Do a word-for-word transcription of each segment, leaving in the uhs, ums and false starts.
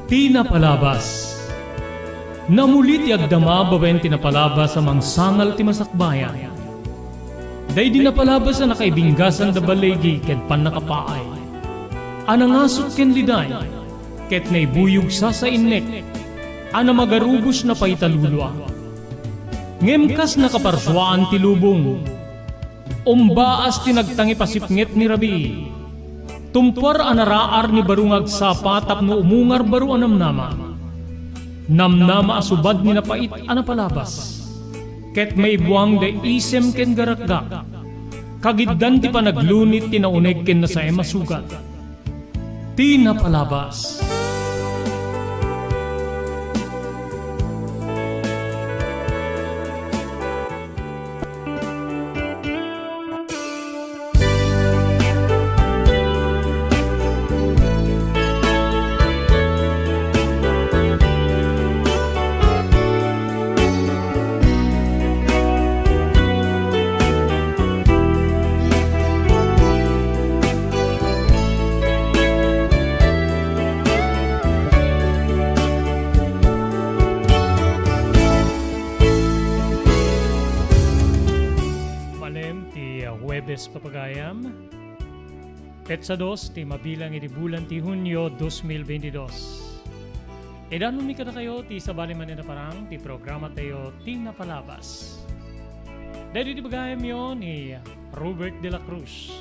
Ti napalabas. Namuli ti agdama babaen ti napalabas a mangsangal ti masakbayan. Daydi napalabas a nakaibinggasan da baligi ket pannakapaay. A nangasut ken liday, ket naibuyog sasainnek, a namagarubos napaita lulua. Ngem kas nakaparsuaan ti lubong, umbaas ti nagtangipasipnget ni rabii. Tumpuar a naraar ni baro nga agsapa tapno umungar baro a namnama. Namnama a subad ni napait a napalabas. Ket maibuang da isem ken garakgak. Kagiddan ti panaglunit ti nauneg ken nasaem a sugat. Ti napalabas. Malem ti, uh, Huwebes, papagayam. Petsa dos ti mabilang iti bulan ti Hunio dos mil veintidos. Idanonmi kadakayo ti sabali manen a parang ti programatayo ti napalabas. Daydi ti bagayamyo ni Robert de la Cruz.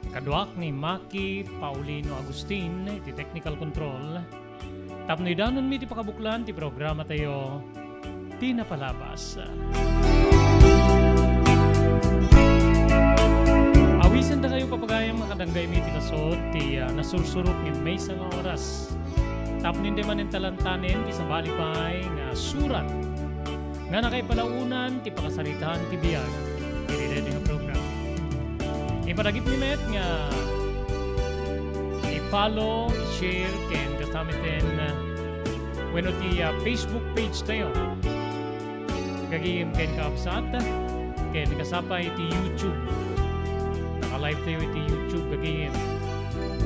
Kaduak ni Maki Paulino Agustin iti technical control. Tapno idanonmi ti pakabuklan ti programatayo ti napalabas. Awisendakayo, papagayam, nga kadanggaymi ti nasod ti, ah, nasursurok nga maysa nga oras. Tapno inday manen ta lantanen ti sabali pay nga surat nga nakaipalaonan ti pakasaritaan ti biag iti daytoy nga program. Ipadagitmi met nga i-follow, i-share, ken gasamiten, ah, wenno ti, ah, Facebook page tayo. Gagim ken kakabsat, ken kasapay iti YouTube. Naka-live tayo iti YouTube, gagim.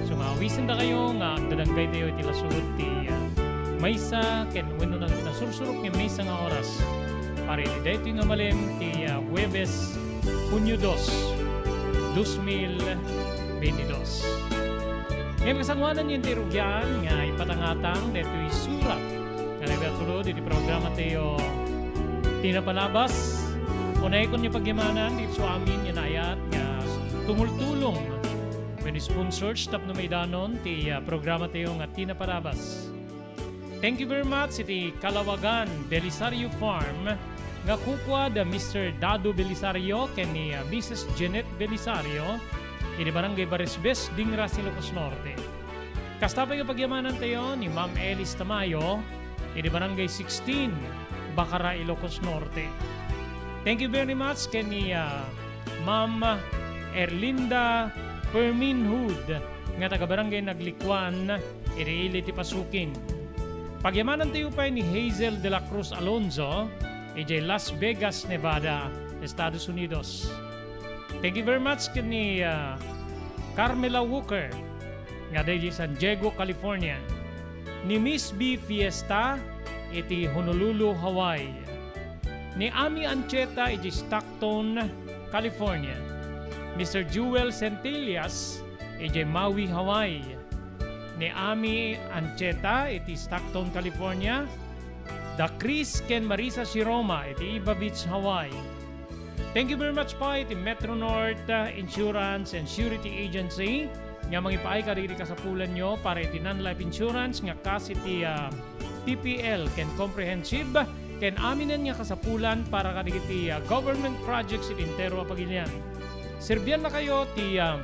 So nga, awisendakayo nga agdadanggay tayo iti lasud ti, ah, maysa ken wenno na-, nasursurok nga maysa nga oras. Para iti daytoy nga malem ti, ah, Huwebes, Hunio dos, dos mil veintidos. Ngem kasangoanan iti rugian nga ipatangatang daytoy surat nga nagtulod iti programa tayo ti napalabas. Unay kon nga pagyamanan dagiti amin nga naayat nga tumultulong ken sponsors tapno maidanon ti, ah, programa tayo nga ti napalabas. Thank you very much iti Kalawagan Belisario Farm nga kukua da Mister Dado Belisario ken ni, ah, Missus Jeanette Belisario iti Barangay Baresbes, Dingras, Ilocos Norte. Kasta pay nga pagyamanan tayo ni Ma'am Elis Tamayo iti Barangay sixteen, Bacara, Ilocos Norte. Thank you very much ken ni, ah, Ma'am Erlinda Permin Hood nga taga Barangay Naglikuan iti ili ti Pasukin. Pagyamanan tayo pay ni Hazel de la Cruz Alonzo idiay Las Vegas, Nevada, Estados Unidos. Thank you very much ken ni, ah, Carmela Walker nga daydi San Diego, California. Ni Miss B Fiesta iti Honolulu, Hawaii. Ni Ami Ancheta iti Stockton, California. Mister Jewel Centellas iti Maui, Hawaii. Ni Ami Ancheta iti Stockton, California. Da Chris ken Marisa Siroma iti Iba Beach, Hawaii. Thank you very much po iti Metro North, uh, Insurance and Surety Agency nga mangipaay kadagiti kasapulanyo para iti non-life insurance nga kas iti, uh, P P L ken comprehensive ken aminen nga kasapulan para kadagiti, uh, government projects iti entero a pagilian. Serbiannakayo ti, uh,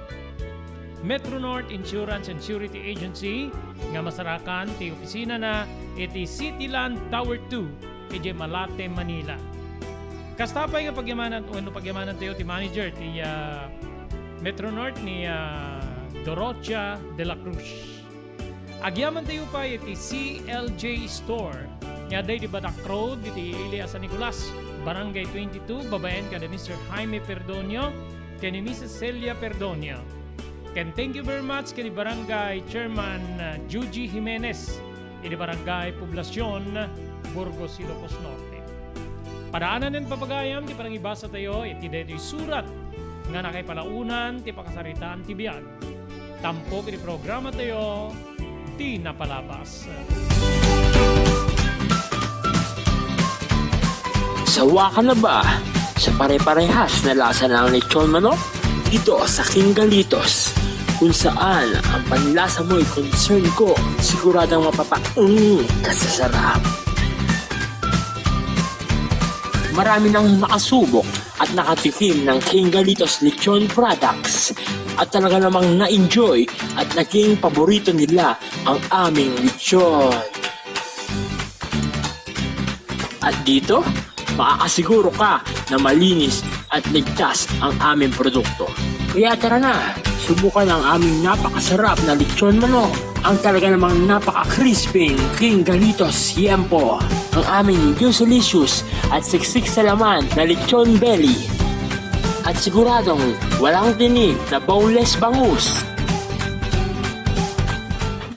Metro North Insurance and Surety Agency nga masarakan ti opisinana iti Cityland Tower two idiay Malate, Manila. Kasta pay nga pagyamanan wenno pagyamanan tayo ti manager ti, ah, Metro North ni, ah, Dorothea de la Cruz. Agyaman tayo pay iti C L J Store nga adda iti Batak Road iti ili a San Nicolas, Barangay twenty-two, babaen kada Mister Jaime Perdonio ken ni Missus Celia Perdonio. Ken thank you very much ken ni Barangay Chairman, ah, Juji Jimenez idi Barangay Poblacion, Burgos, Ilocos Norte. Padaananen, papagayam, ti panangibasatayo iti daytoy surat nga nakaipalaonan ti pakasaritaan ti biag. Tampok iti programatayo, Ti Napalabas. Sawa ka na ba sa pare-parehas na lasa ng lechon manok? Dito sa King Galitos, kung saan ang panlasa mo'y concern ko, siguradong mapapaung ka sa sarap. Marami nang nakasubok at nakatikim ng King Galitos Lechon Products at talaga namang na-enjoy at naging paborito nila ang aming lechon. At dito, makakasiguro ka na malinis at ligtas ang aming produkto. Kaya tara na, subukan ang aming napakasarap na lechon manok, ang talaga namang napaka-crispy King Galitos Yempo, ang aming juicy-licious at siksik sa laman na lechon belly, at siguradong walang tinik na boneless bangus.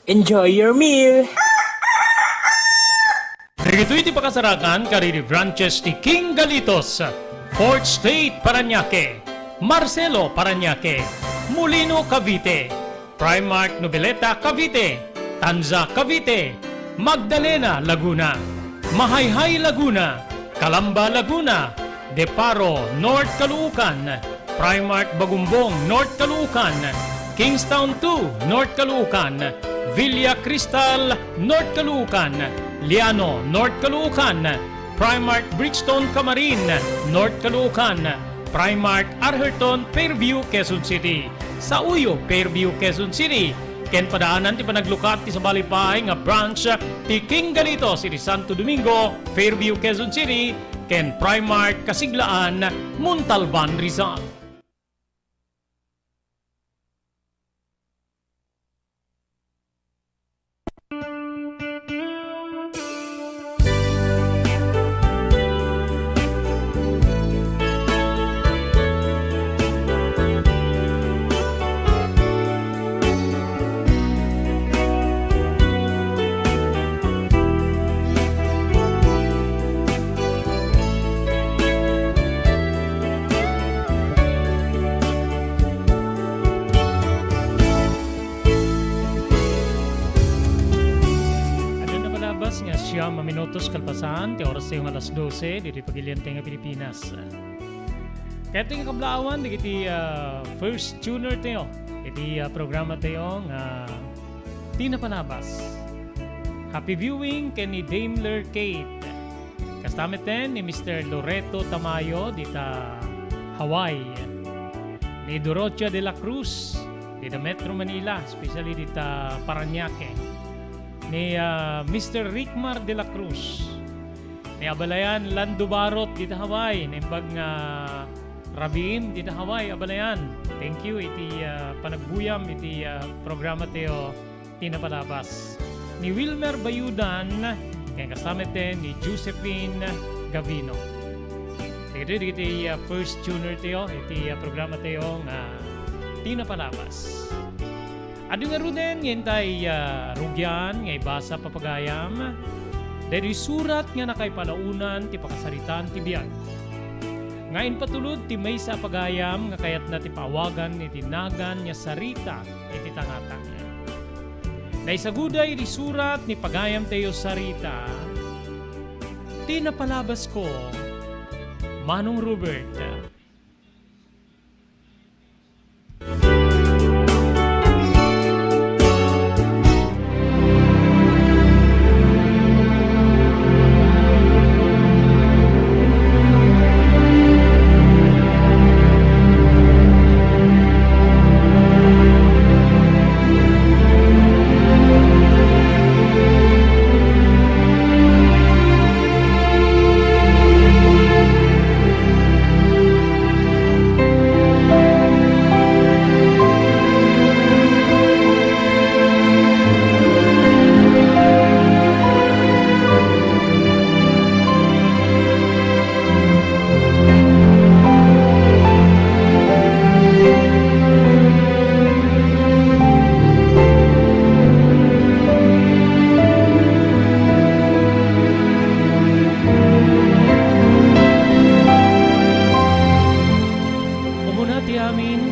Enjoy your meal! Dagitoy ti pakasarakan kadagiti branches ti King Galitos, Fourth Street, Parañaque, Marcelo, Parañaque, Molino, Cavite, Primark, Noveleta, Cavite, Tanza, Cavite, Magdalena, Laguna, Mahayhay, Laguna, Calamba, Laguna, Deparo, North Caloocan, Primark Bagumbong, North Caloocan, Kingstown two, North Caloocan, Villa Cristal, North Caloocan, Liano, North Caloocan, Primark Brixton, Camarin, North Caloocan, Primark Arherton, Fairview, Quezon City, Sauyo, Fairview, Quezon City, ken padaanan ti panaglukat ti sabali pay nga branch ti King Galitos iti Santo Domingo, Fairview, Quezon City, ken Primark Kasiglaan, Montalban, Rizal. Adda napalabas nga siam a minutos kalpasan ti oras tayo nga alas dose, ditoy pagilian tayo nga Pilipinas. Kayat nga kablaawan, dagiti, ah, first tuner tayo, iti, ah, programa tayo nga Ti Napalabas. Happy viewing ken ni Daimler Kate. Kasta met ni Mister Loreto Tamayo dita Hawaii. Ni Dorothea de la Cruz dita Metro Manila, especially dita Parañaque. Ni, ah, Mister Rickmar de la Cruz. Ni abalayan Lando Barot dita Hawaii, naimbag nga rabiim dita Hawaii, abalayan. Thank you iti, ah, panagbuyam iti, ah, programa tayo Ti Napalabas. Ni Wilmer Bayudan, ken kasta met ni Josephine Gavino. Dagitoy, dagiti, ah, first tuner tayo iti, ah, programa tayo nga Ti Napalabas. Adu ngaruden nga intay, ah, rugian nga ibasa, papagayam, daytoy surat nga nakaipalaonan ti pakasaritaan ti biag. Nga impatulod ti maysa a pagayam nga kayatna ti paawagan iti nagan nga sarita iti tangatang. Naisaguda iti surat ni pagayam tayo sarita, Ti Napalabasko, Manong Robert.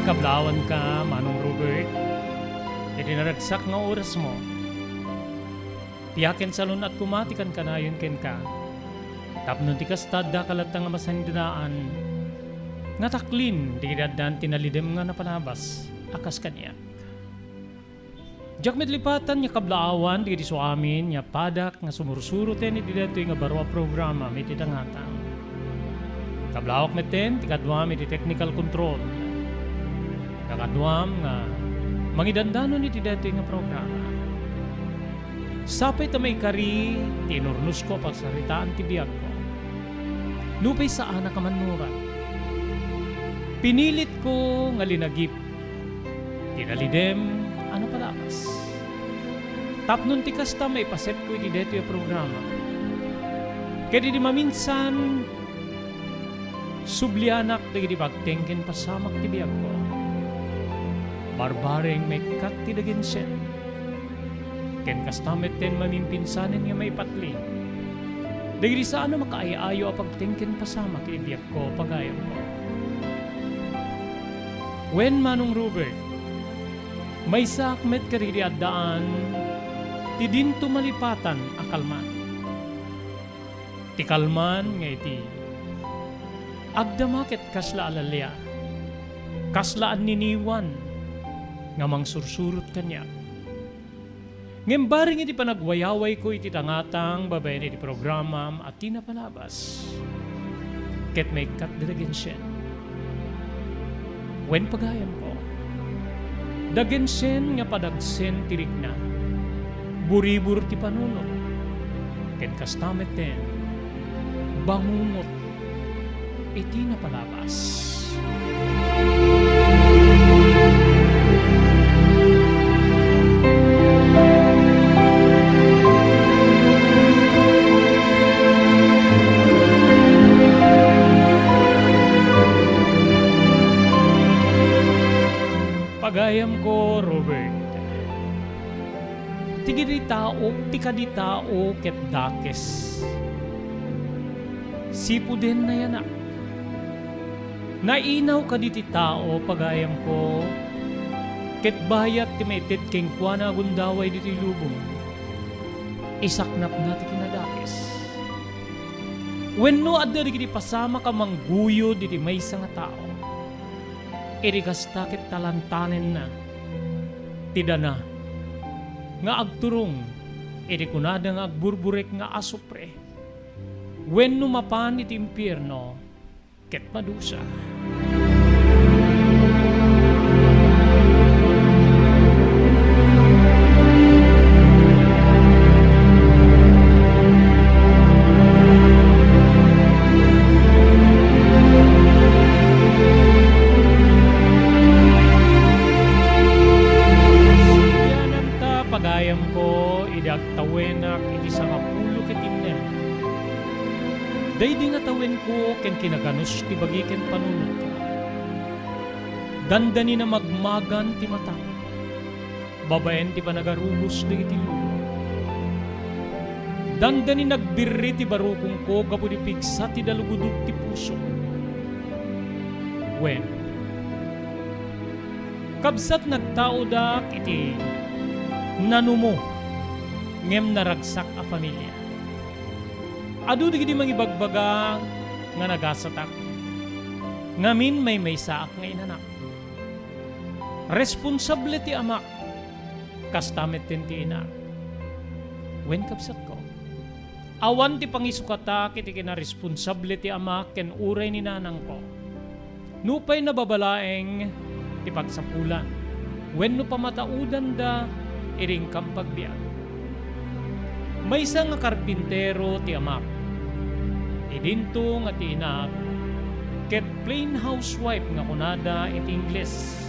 Kablaawanka, Manong Robert, iti naragsak nga orasmo. Piaken salun-at koma ti kankanayon kenka. Tapno ti kasta, addaka latta nga masanddaan nga taklin dagiti addaan ti nalidem nga napalabas a kas kaniak. Diak met lipatan nga kablaawan dagiti suamin nga padak nga sumursuroten iti daytoy nga baro a programa iti dangatang. Kablaawak metten ti kaduam iti technical control. Kakaduam nga mangidandanon iti daytoy nga programa. Sapay ta maikari ti inurnosko a pagsaritaan ti biagko. Nupay saanak a mannurat, pinilitko nga linagip ti nalidem a napalabas. Tapno ti kasta, maipasetko iti daytoy a programa. Ket idi maminsan, sublianak dagiti pagteng ken pasamak ti biagko. Barbareng maikkat ti dagensen. Ken kasta metten, mamimpinsanen nga maipatli dagiti saan a makaay-ayo a pagteng ken pasamak iti biagko, pagayamko. Wen, Manong Robert, maysaak met kadagiti addaan ti dinto malipatan a kalman. Ti kalman nga iti agdama ket kasla a lalia, kasla a niniwan nga mangsursurot kaniak. Ngem bareng iti panagwayawayko iti tangatang babaen iti programam a ti napalabas, ket maikkat ti dagensen. Wen, pagayamko, dagensen nga padagsen ti rikna, buribur ti panunot, ken kasta metten, bangungot iti napalabas. Pagayamko, Robert, ti kadi tao, ti kadi tao ket dakes. Sipuden nayanak. Nainaw kadi ti tao, pagayamko, ket bayat ti maited kenkuana a gundaway ditoy lubong. Isaknapna ti kinadakes. Wenno adda dagiti pasamak a mangguyod iti maysa nga tao. Idi kasta, ket talantanenna ti dana nga agturong iti kunada nga agburburek nga asupre, wenno mapan iti impierno ket madusa. Sadiananta, pagayamko, idi agtawenak iti sangapulo ket innem. Daydi nga tawenko ken kinaganus ti bagi ken panunotko. Dandani namagmagan ti matak babaen ti panagarubos dagiti luluak. Dandani nagbirri ti barukongko gapu ti pigsa ti dalugudog ti pusok. Wen, kabsat, nagtaodak iti nanumo, ngem naragsak a familia. Adu dagiti mangibagbaga nga nagasatak, ngamin maymaysaak nga inanak. Responsable ti amak, kasta metten ti inak. Wen, kabsatko, awan ti pangisukatak iti kinaresponsable ti amak ken uray ni nanangko. Nupay nababalaeng ti pagsapulan wenno pamataudanda iti inkam pagbiag. Maysa nga karpintero ti amak. Idinto nga ti inak ket plain housewife nga kunada iti Ingles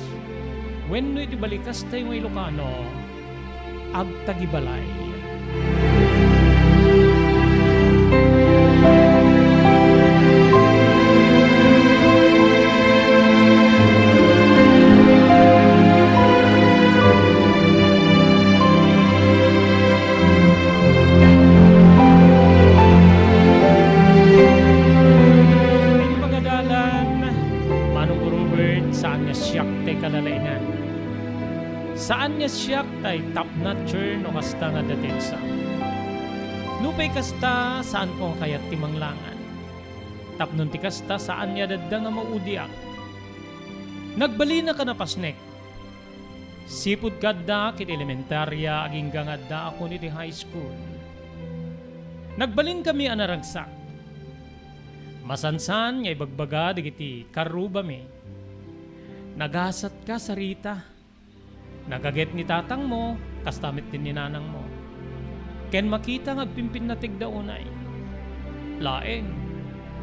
wenno iti balikastay nga Ilocano, agtagibalay. Iti pagadalan, Manong Robert, saan nga siak ti Saan nga siak tay top notcher no kasta nga adda ti exam. Nupay kasta, saanko nga kayat ti manglangan. Tapno ti kasta, saan nga adda nga maudiak. Nagbalinaka napasnek. Sipud kaaddaak iti elementaria, agingga nga addaakon iti high school. Nagbalinkami a naragsak. Masansan nga ibagbaga dagiti karrubami. Nagasatka, Sarita. Nagaget ni tatangmo, kasta met ken ni nanangmo. Ken makita nga agpimpinnategda unay. Laeng,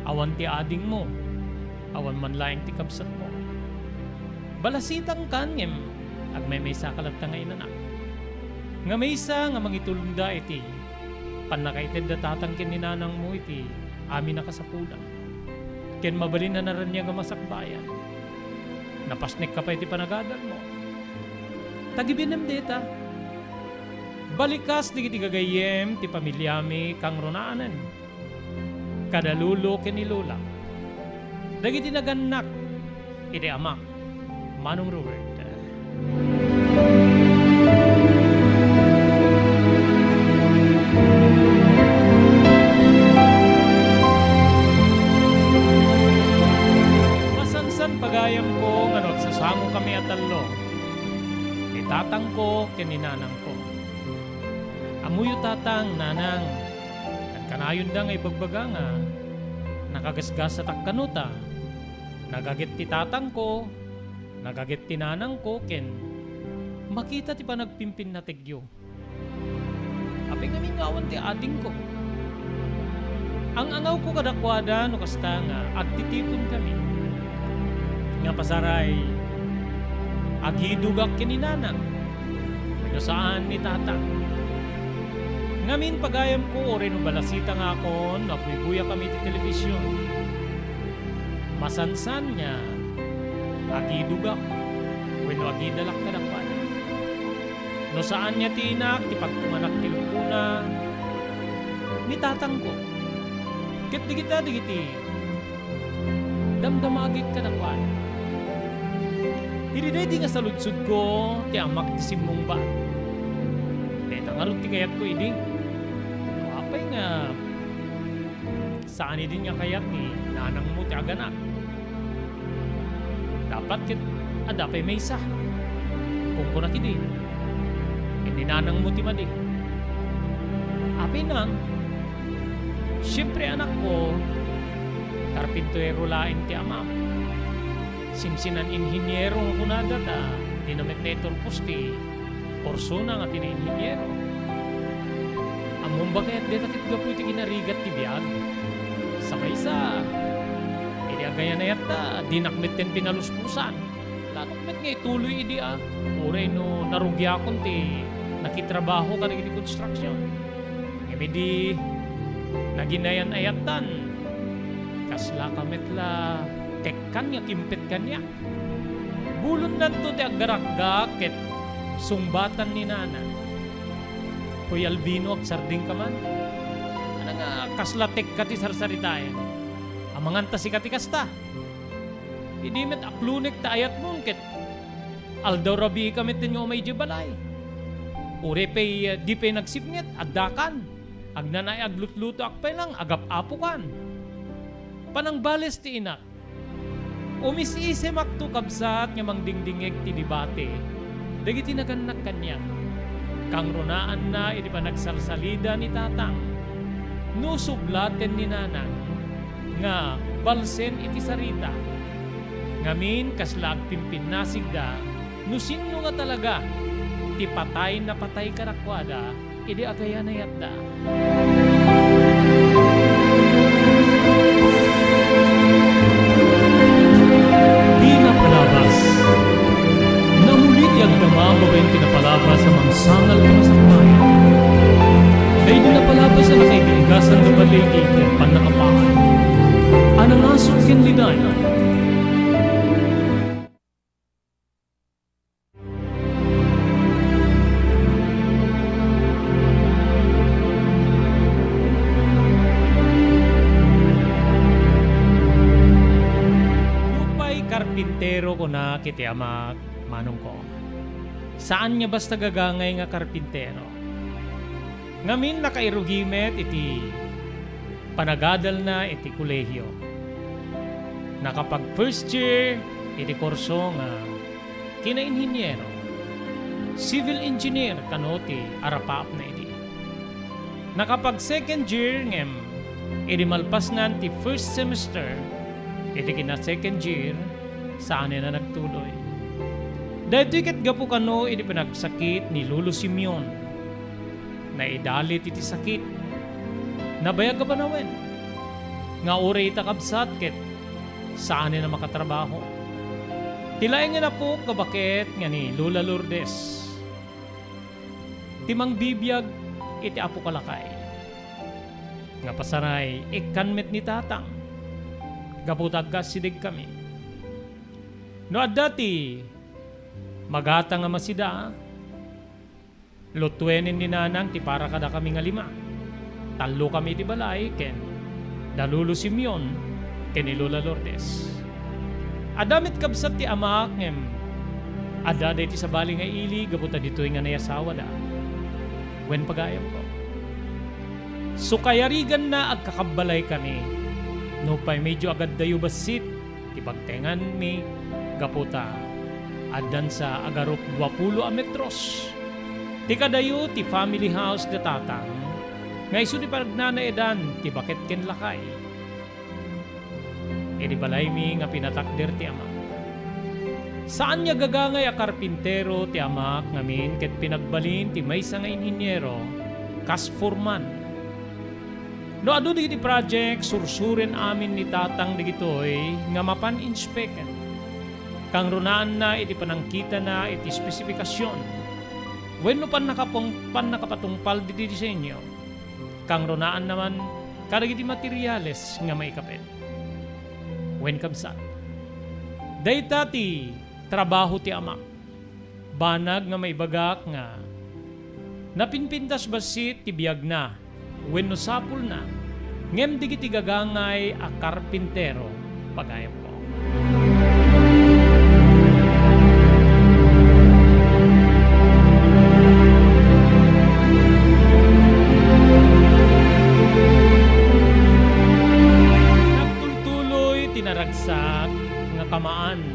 awan ti adingmo, awan man laeng ti kabsatmo. Balasitangkan ngem agmaymaysaka latta nga inanak. Nga maysa nga mangitulongda iti pannakaitedda tatang ken ni nanangmo iti amin a kasapulan. Ken mabalin a naraniag a masakbayan. Napasnekka pay ti panagadalmo. Tagibinem dayta. Balikas dagiti gagayyem ti pamiliami kangrunaanen. Kada lolo ken ni lola. Dagiti nagannak iti amak, Manong Robert. Masansan pagayamko nga no agsasangokami a tallo, ni tatangko ken ni nanangko. Ammoyo, tatang, nanang, kankanayonda nga ibagbaga nga nakagasgasatak kano ta nagaget ti tatangko, nagaget ti nanangko, ken makita ti panagpimpinnategyo. Apay ngamin nga awan ti adingko? Ang-angawko kadakuada no kasta nga agtitiponkami. Nga pasaray, agidogak ken ni nanang, wenno saan ni tatang. Ngamin pagayamko, uray no balasitangakon no agbuybuyakkami iti telebision, masansan nga agidogak wenno agidalak kadakuada. No saan nga ti inak ti pagtunganak ti lupona ni tatangko, ket dagita dagiti damdamagek kadakuada. Idi daydi nga saludsodko ti amak ti simmungbat. Dayta ngarud ti kayatko idi. No apay nga saan idin nga kayat ni nanangmo ti aganak? Dapat ket adda pay maysa. Kunkunak idi, ken ni nanangmo ti madi. Apay nang, siempre, anakko, karpintero laeng ti amam. Simsinan inhiniero nga kunada ta dina met naiturpos ti porsona nga kinainhiniero. Ammom ba kayat dayta ket gapu iti kinarigat ti biag? Sa maysa, idi agayan-ayatta, dinak metten pinaluspusan. Lanok met nga ituloy idi a, uray no narugiakon ti nakitrabaho kadagiti konstruksion. Ngem idi naginayan-ayattan, kaslaka met la tekkan nga kimpet kaniak. Bulonnanto ti aggarakgak ket sungbatan ni nana, "Hoy Albino, agsardengka man. Ania nga kasla tekka ti sarsaritaem? Amanganta sika ti kasta? Idi met aklunek ta ayatmon ket aldaw rabiika metten nga umay idiay balay. Uray pay, eh, di pay nagsipnget, addakan. Agnanaay aglutlutoak pay lang, agap-apokan." Panangbales ti inak, "Umis-isimakto, kabsat, nga mangdingdingngeg ti debate dagiti nagannak kaniak." Kangrunaanna iti panagsalsalida ni tatang no sublaten ni nanang nga balsen iti sarita. Ngamin, kasla agpimpinnasigda no sinno nga talaga ti patay napatay kadakuada idi agayan-ayatda. Dina palabas. Namuli ti agdama babaen ti napalabas a mangsangal ti masakbayan. Daydi napalabas a nakaibinggasan ti baligi ken pannakapaay a nangasut ken liday. Nupay karpintero, kunak iti amak, manongko, Saan nga basta gagangay nga karpintero. Ngamin, nakairugi met iti panagadalna iti kolehio. Nakapag first year iti kurso nga kinainhiniero, civil engineer kano ti arapaapna idi. Nakapag second year ngem idi malpasnan ti first semester iti kina second year, saanen a nagtuloy. Daytoy ket gapu kano idi pinagsakit ni Lolo Simeon. Naidalit iti sakit. Nabayag a panawen. Nga uray ita, kabsat, ket saanen a makatrabaho. Ti laengen a apok a baket nga ni Lola Lourdes ti mangbibiag iti apoka lakay. Nga pasaray, ikkan met ni Tatang. Gapu ta agkaasidegkami. No adda ti magatang a masida, lutuenen ni Nanang ti para kadakami nga lima. Tallokami iti balay ken da Lolo Simeon ken ni Lola Lourdes. Adda met kabsat ti amak ngem adda daytoy sabali nga ili gapu ta ditoy nga nayasawada. Wen, pagayamko, so kayariganna, agkakabbalaykami. Nupay medyo agaddayo bassit ti pagtenganmi gapu ta addan sa agarup duapulo a metros. Ti kadayo ti family house da Tatang nga isu ti panagnanaedan ti baket ken lakay. Idi balaymi nga pinatakder ti amak. Saan nga gagangay a karpintero ti amak ngamin ket pinagbalin ti maysa nga inhiniero kas foreman. No adu dagiti project, sursuren amin ni Tatang dagitoy nga mapan inspeken. Kangrunaanna iti panangkitana iti espesipikasion wenno pannakapung-, pannakapatungpal diti disenyo. Kangrunaanna man kadagiti materiales nga maikapet. Wen, kabsat, dayta ti trabaho ti amak. Banag nga maibagak nga napinpintas bassit ti biagna wenno sapulna, ngem dagiti gagangay a karpintero, pagayamko. Nagtultuloy ti naragsak nga kamaan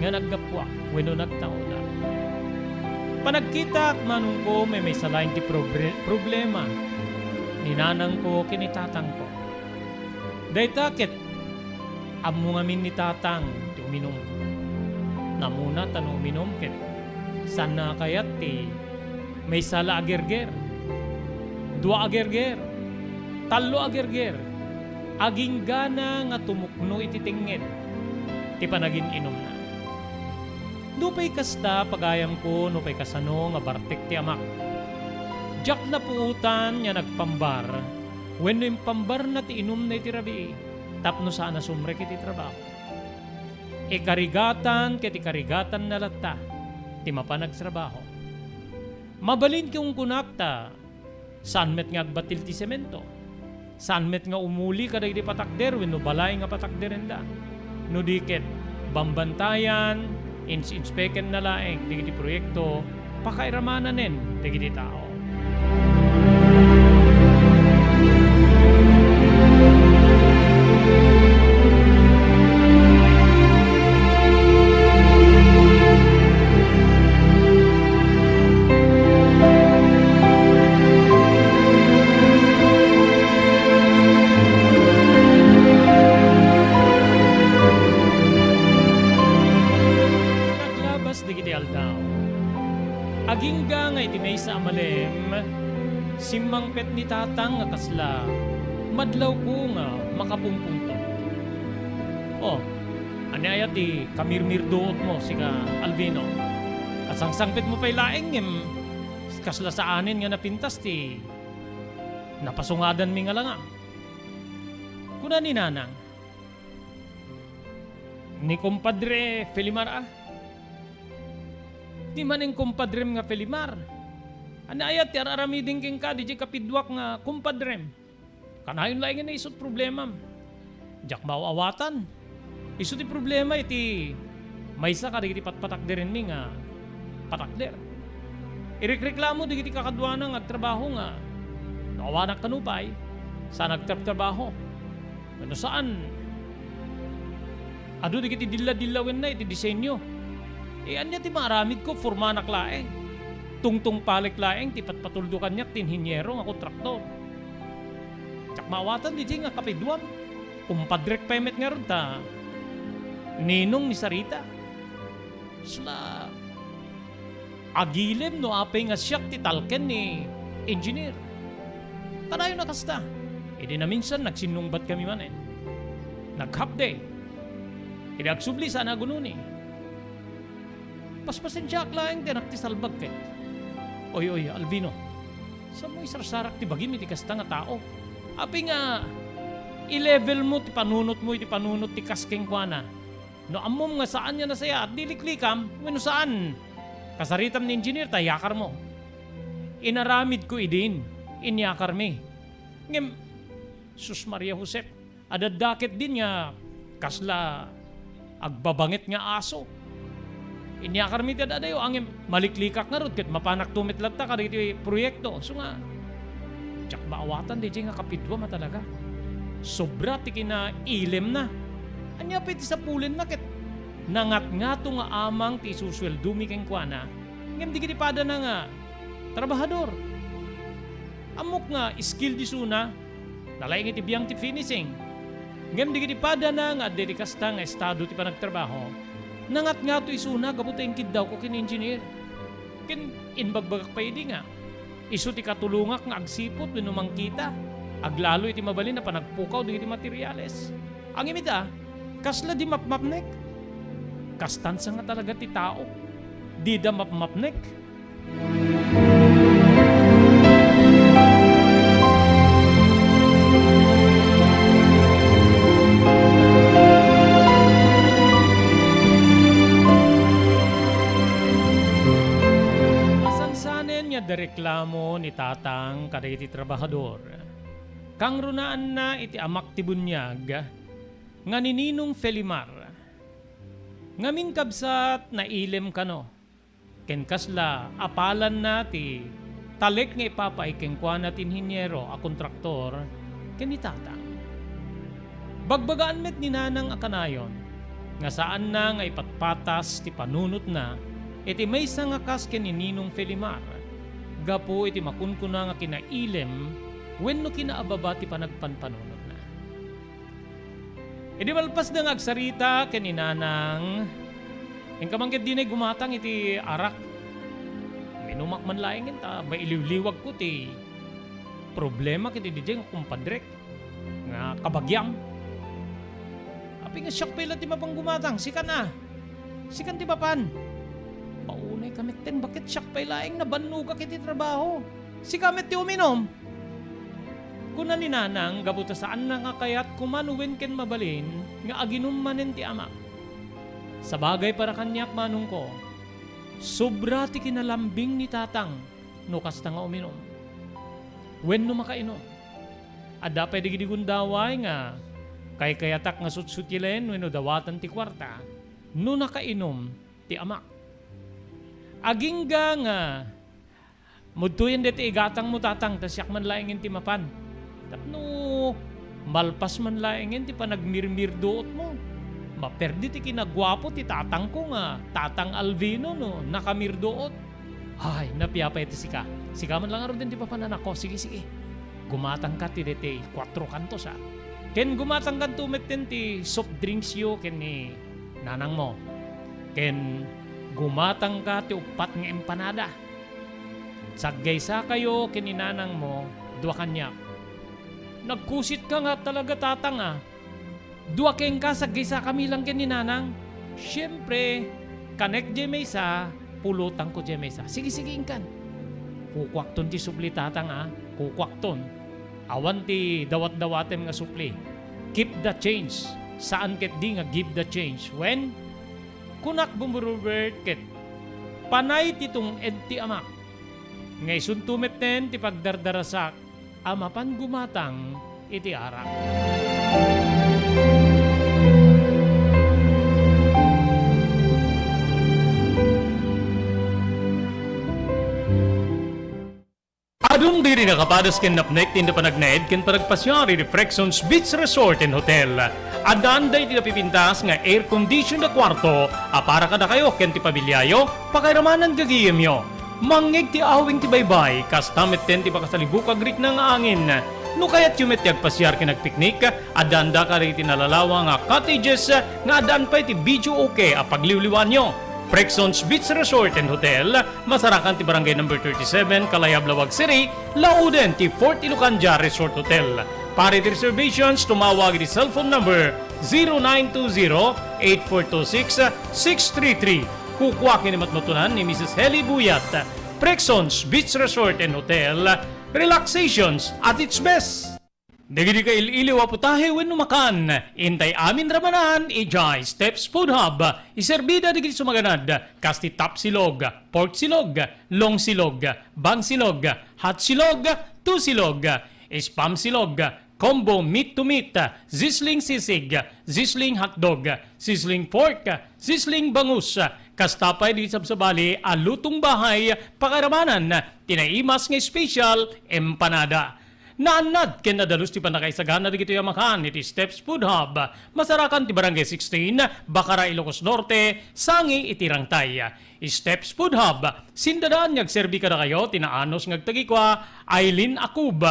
nga naggapuak wenno nagtaodak. Panagkitak manongko, maymaysa laeng ti probre-, problema ni nanangko ken ni tatangko. Dayta ket ammo ngamin ni tatang ti uminum. Namuna ta no uminum ket saanna a kayat ti maysa la a gerger, dua a gerger, tallo a gerger, aginggana nga tumukno iti tengnget ti panagin-inumna. Nupay kasta, pagayamko, nupay kasano nga bartek ti amak, diak napuotan nga nagpambar wenno impambarna ti inumna iti rabii tapno saan a sumrek iti trabaho. Ikarigatan ket ikarigatanna latta ti mapan agtrabaho. Mabalin ti kunkunak ta saan met nga agbatil ti semento. Saan met nga umuli kadagiti patakder wenno balay nga patakderenda. No di ket, bambantayan, ins-inspekenna laeng dagiti proyekto pakairamananen dagiti tao. Naglabas dagiti aldaw. Agingga nga iti maysa a malem, simmangpet ni tatang nga kasla madlawko nga makapungpungtot. Oh, ania aya ti kamirmirduotmo, sika Albino? Kasangsangpetmo pay laeng ngem kasla saanen nga napintas ti napasungadanmi nga langam. Kuna ni nanang, ni Kumpadre Felimar a? Di manen kumpadrem nga Felimar. Ania aya ti ar-aramiden kenka, diay kapiduak nga kumpadrem? Kanayon laengen a isu ti problemam. Diak maaw-awatan. Isu ti problema iti maysa kadagiti patpatakderenmi nga patakder. Irikreklamo dagiti kakaduana nga agtrabaho nga, "No awanak kano pay, saan agtrabtrabaho?" Wenno saan, adu dagiti dilla-dillawenna iti disenyo. E, ania ti maaramidko? Formanak laeng. Tungtungpalek laeng ti patpatuldo kaniak ti inhiniero nga kontraktor. Diak maawatan diay nga kapiduam. Kumpadrek pay met ngarud ta ninong ni Sarita. Sla, agilem no apay nga siak ti talken ni engineer. Kanayon a kasta, idi naminsan, nagsinnungbat kami manen. Nag-half day. Idi agsubli, saan agunoni. Paspasensiaak laeng ti anak ti salbag ket, "Oy, oy, Alvino, saanmo isarsarak ti bagim iti kasta nga tao? Apay nga i-levelmo ti panunotmo iti panunot ti kas kenkuana? No ammom nga saan nga nasayaat, di liklikam wenno saan. Kasaritam ni engineer ta iyakarmo." Inaramidko idin, inyakarmi. Ngem, sus, Maria Josep, adda ketdin nga kasla agbabanget nga aso. Inyakarmi ti ad-adayo, ngem maliklikak ngarud ket mapanakto met latta kadagiti proyekto. Isu nga, diak maawatan diay nga kapiduam a talaga. Sobra ti kinailemna. Ania pay ti sapulenna ket nangatngato nga amang ti isusueldomi kenkuana, ngem dagiti padana nga trabahador. Ammok nga skilled isuna, nalaing iti biang ti finishing. Ngem dagiti padana nga adda iti kasta nga estado ti panagtrabaho, nangatngato isuna gapu ta inkiddawko ken engineer. Ken imbagbagak pay idi nga isu ti katulongak nga agsipud wenno mangkita, aglalo iti mabalin a panagpukaw dagiti materiales. Ngem ita, kasla di mapmapnek. Kastan sa nga talaga ti tao. Dida mapmapnek. Masansanen nga adda reklamo ni Tatang kadagiti trabahador. Kangrunaanna iti amak ti buniag nga ni Ninong Felimar. Ngamin, kabsat, nailem kano. Ken kasla apalanna ti talek nga ipapaay kenkuana ti inhiniero a kontraktor ken ni Tatang. Bagbagaan met ni Nanang a kanayon nga saanna nga ipatpatas ti panunotna iti maysa nga kas ken ni Ninong Felimar gapu iti makunkuna nga kinailem wenno kinaababa ti panagpanpanunotna. Idi malpasda nga agsarita ken ni Nanang, inka man ketdi nay gumatang iti arak. Minumak man laengen ta mailiwliwagko ti problema ket didiay nga kumpadrek nga kabagiam. Apay nga siak pay la ti mapan gumatang? Sikan a. Sikan ti mapan. Paunay ka metten, baket siak pay laeng nabannogak iti trabaho. Sika met ti uminum. Kuna ni Nanang gapu ta saanna nga kayat koma no wen ken mabalin nga aginum manen ti amak. Sabagay para kaniak, manongko, sobra ti kinalambing ni Tatang no kasta nga uminum wenno makainum. Adda pay dagidi gundaway nga kaykayatak nga sutsutilen wenno dawatan ti kuarta no nakainum ti amak. Agingga nga mudtoyen daytoy igatangmo, Tatang, ta siak man laengen ti mapan. Tapno malpas man laengen ti panagmirmirduotmo, maperdi ti kinaguapo ti tatangko nga Tatang Alvino no nakamirduot. Ay, napiapay ti sika. Sika man la ngaruden ti mapan, anakko. Sige, sige. Gumatangka ti daytoy kuatro kantos, a. Ken gumatangkanto metten ti soft drinksyo ken ni nanangmo. Ken gumatangka ti uppat nga empanada. Saggaysakayo ken ni nanangmo, dua kaniak. Nagkusitka nga talaga, Tatang, a. Dua kenka, saggaysakami lang ken ni Nanang. Siempre, kanek diay maysa, pulotangko diay maysa. Sige, sige, inkan. Kukuakton ti supli, Tatang, a. Kukuakton. Awan ti dawat-dawatem nga supli. Keep the change. Saan ketdi nga give the change. Wen, kunak, Bumburubert, ket panay ti tung-ed ti amak. Nga isunto metten ti pagdardarasak a mapan gumatang iti arak. Ti nakapadas ken napnek ti panagnanaed ken panagpasiar iti Prexons Beach Resort and Hotel. Addaan daydi napipintas nga air conditioned a kuarto a para kadakayo ken ti pamiliayo, pakairamanan gagayemyo. Mangngeg ti awing ti baybay, kasta metten ti pakasalibukag rikna nga angin. No kayatyo met ti agpasiar ken agpiknik, addaanda kadagiti nalalawa nga cottages nga addaan pay ti videoke a pagliwliwaanyo. Prexons Beach Resort and Hotel, masarakan ti Barangay Number thirty-seven, Kalayab, Laoag City, lauden ti Fort Ilocandia Resort Hotel. Para iti reservations, tumawag iti cellphone number zero nine two zero, eight four two six, six three three. Kukua ken ni matmatunan ni Missus Heli Buyat. Prexons Beach Resort and Hotel, relaxations at its best. Dagiti kail-iliw a putahe wenno makan, intay amin ramanan idiay Steps Food Hub. Iserbida dagiti sumaganad, kas ti top silog, pork silog, long silog, bang silog, hot silog, two silog, spam silog, combo meat to meat, sizzling sisig, sizzling hotdog, sizzling pork, sizzling bangus, kasta pay dagiti sabsabali a lutong bahay, pakairamanan ti naimas nga special empanada. Naannad ken nadalus ti pannakaisagana dagitoy a makan iti Steps Food Hub, masarakan ti Barangay sixteen, Bacara, Ilocos Norte, sangi iti Rangtay. Steps Food Hub, sindadaan nga agserbi kadakayo ti naanus nga agtagikua, Aileen Akub.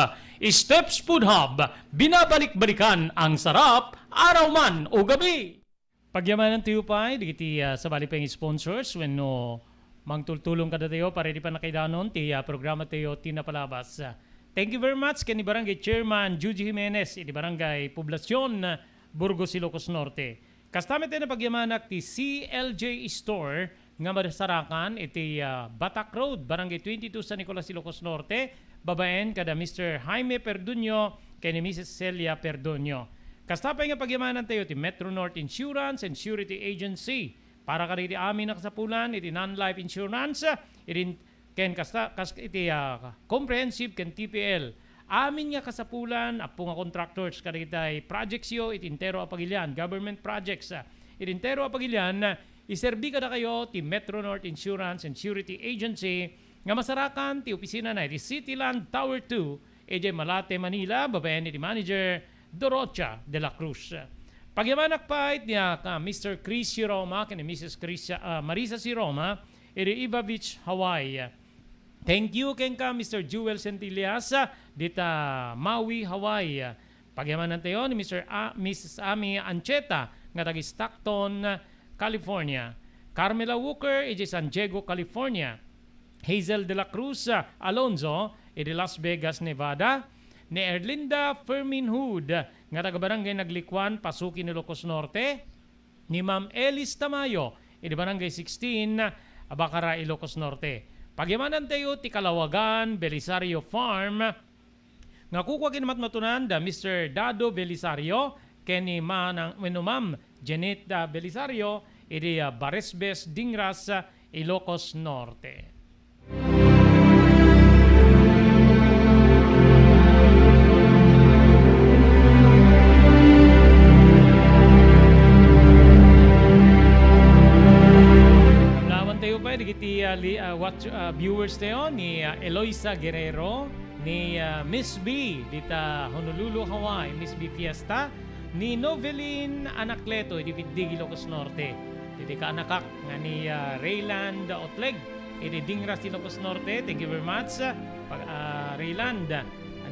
Steps Food Hub, binabalik-balikan ang sarap, araw man o gabi. Pagyamanantayo pay dagiti, ah, sabali pay nga sponsors wenno mangtultulong kadatayo para iti pannakaidanon ti, ah, programatayo ti napalabas. Ah, thank you very much ken ni Barangay Chairman Juji Jimenez iti Barangay Poblacion, Burgos, Ilocos Norte. Kasta met ti napagyamanak ti C L J Store nga masarakan iti, ah, Batak Road, Barangay twenty-two, San Nicolas, Ilocos Norte, babaen kada Mister Jaime Perduño ken ni Missus Celia Perduño. Kasta pay nga pagyamanantayo ti Metro North Insurance and Surety Agency para kadagiti amin a kasapulan iti non-life insurance, iti ken kasta, kas-, iti, ah, comprehensive ken T P L. Amin nga kasapulan, appo nga contractors, kadagiti projectsyo iti entero a pagilian, government projects, ah, iti entero a pagilian, ah, iserbi kadakayo ti Metro North Insurance and Surety Agency nga masarakan ti opisinana iti City Land Tower two, idiay Malate, Manila, babaen iti manager, Dorocha de la Cruz. Pagyamanak pay ni, ah, ka Mister Chris Siroma ken ni Missus Chris, ah, Marisa Siroma, iti Iva Beach, Hawaii. Thank you kenka, Mister Jewel Centillas, ah, dita Maui, Hawaii. Pagyamanantayo ni Mister A-, Missus Ami Ancheta nga taga Stockton, California. Carmela Walker iti San Diego, California. Hazel de la Cruz, ah, Alonzo iti Las Vegas, Nevada. Ni Erlinda Fermin Hood nga taga Barangay Naglikuan, Pasukin, Ilocos Norte. Ni Ma'am Elis Tamayo iti Barangay sixteen, Bacara, Ilocos Norte. Pagyamanantayo ti Kalawagan Belisario Farm nga kukua ken ni matmatunan da Mister Dado Belisario ken ni Manang wenno Ma'am Janet da Belisario iti, ah, Baresbes, Dingras, ah, Ilocos Norte. Lawantayo pay dagiti, ah, li-, ah, watch, ah, viewers tayo ni, ah, Eloisa Guerrero, ni, ah, Miss B dita Honolulu, Hawaii, Miss B Fiesta, ni Novelin Anacleto iti Biddig, Ilocos Norte. Dagiti kaanakak nga ni, ah, Rayland Otleg iti Dingras, Ilocos Norte. Thank you very much, ah, pag-, ah, Rayland.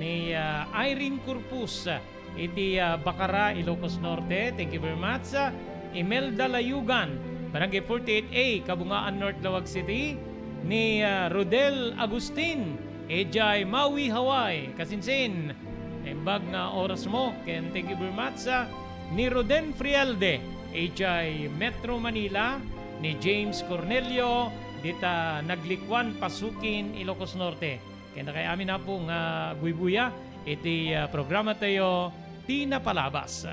Ni, ah, Irene Corpus, ah, iti, ah, Bacara, Ilocos Norte. Thank you very much, ah, Imelda Layugan, Barangay forty-eight A, Kabungaan North, Laoag City. Ni, ah, Rodel Agustin, idiay Maui, Hawaii. Kasinsin, naimbag nga oras mo, ken thank you very much, ah, ni Roden Frielde, idiay Metro Manila, ni James Cornelio, dita Naglikuan, Pasukin, Ilocos Norte. Ken dakay amin, Apo, nga agbuybuya iti, ah, programa tayo, Ti Napalabas.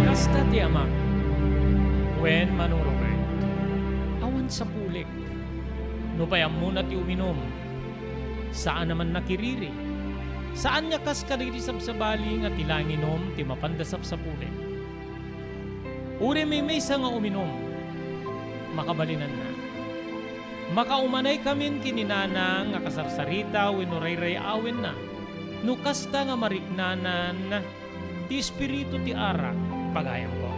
Kasta ti amak, wen Manong Robert, awan sapulik. Nupay ammona ti uminum, saan a mannakiriri. Saan nga kas kadagiti sabsabali nga ti laeng inum ti mapanda sapsapulen. Uray maymaysa nga uminum, makabalinanna. Makaumanaykamin ken ni Nanang nga kasarsarita wenno rayray-awenna. No kasta nga mariknanan, ti espiritu ti arak, pagayamko.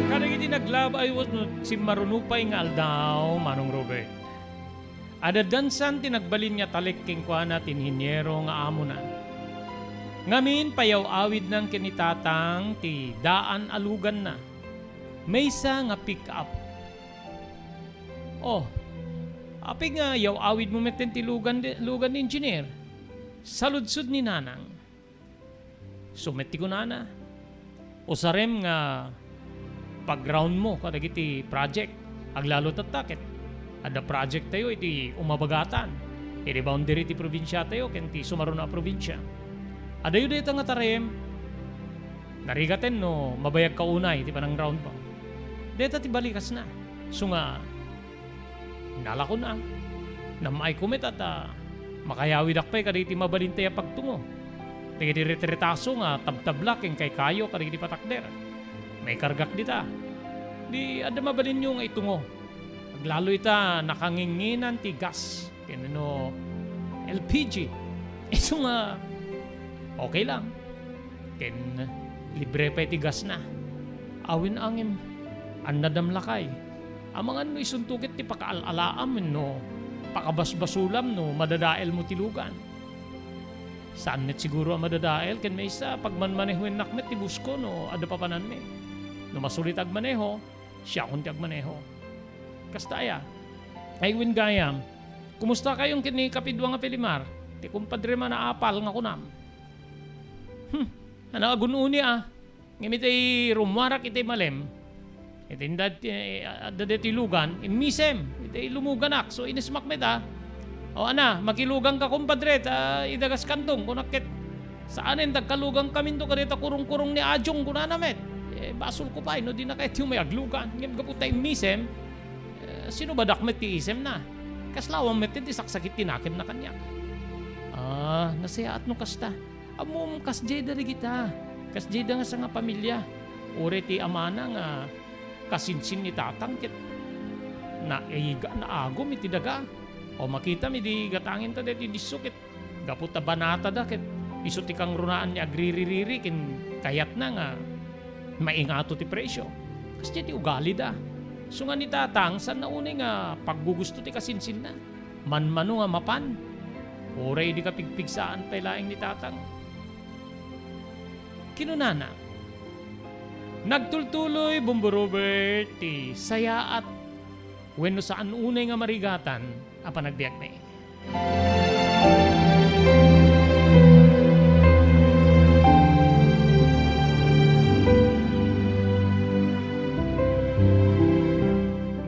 Kadagiti naglabay wenno simmarunupay nga aldaw, Manong Robert, adda dansan ti nagbalin nga talek kenkuana ti inhiniero nga amona. Ngamin, payaw-awidnan ken ni Tatang ti daan a luganna. Maysa nga pick-up. Oh, apay nga yaw-awidmo metten ti lugan, lugan ni Engineer? Saludsod ni Nanang. Isu met ti kunana, usarem nga pag-round mo kadagiti project. Aglalo tatta ket adda project tayo iti Umabagatan, iti boundary ti probinsia tayo ken ti sumaruno a probinsia. Adayo dayta nga tarem. Narigaten no mabayagka unay ti panang-round mo. Dayta ti balikasna. Isu nga, nalakon a. Nam-ayko met a ta makayawidak pay kadagiti mabalin tayo a pagtungo. Dagiti retretaso nga tabtabla ken kaykayo kadagiti patakder. Maikargak dita. Di adda mabalinyo nga itungo. Aglalo ita nakanginginan ti gas. Ken no L P G. Isu nga, okay lang. Ken libre pay ti gasna. Awen a ngem, annadam lakay. Amangan no isunto ket ti pakaal-alaam wenno pakabasbasulam no madadaelmo ti lugan. Saan met siguro a madadael ken maysa, pagmanmanehoennak met ti busko no adda papananmi. No masulit agmaneho, siakon ti agmaneho. Kasta aya. Ay, wen gayam, kumusta kayon ken ni Kapidua nga Felimar? Ti kumpadrem a naapal nga kunam. Hmm, ania, agun-uni a. Ngem iti rummuarak iti malem, iti inda, eh, adda daytoy lugan, immisem, iti lumuganak. So, inismak met a. O, ania, makiluganka, kumpadre, ta idagaskanton, kunak ket saanen, agkalugankaminto kadayta kurong-kurong ni Ajong, kunana met. Eh, basolko pay no dinaka iti umay aglugan. Ngem gapu ta immisem, eh, sinubadak met ti isemna. Kasla awan met ti saksakit ti nakemna kaniak. Ah, nasayaat no kasta. Ammom, kasdiayda dagita. Kasdiayda nga sangapamilia. Uray ti amana nga kasinsin ni Tatang ket naiga, naagum iti daga. O, makitam idi gatanginta daytoy disso ket gapu ta banatada ket isu ti kangrunaan ni agriririri ken kayatna nga maingato ti presio. Kasdiay ti ugalida. Isu nga ni Tatang, saanna unay nga paggugusto ti kasinsinna. Manmano nga mapan, uray idi kapigpigsaan pay laeng ni Tatang. Kinunana, nagtultuloy, Bombo Robert, ti sayaat wenno saan unay nga marigatan a panagbiagmi.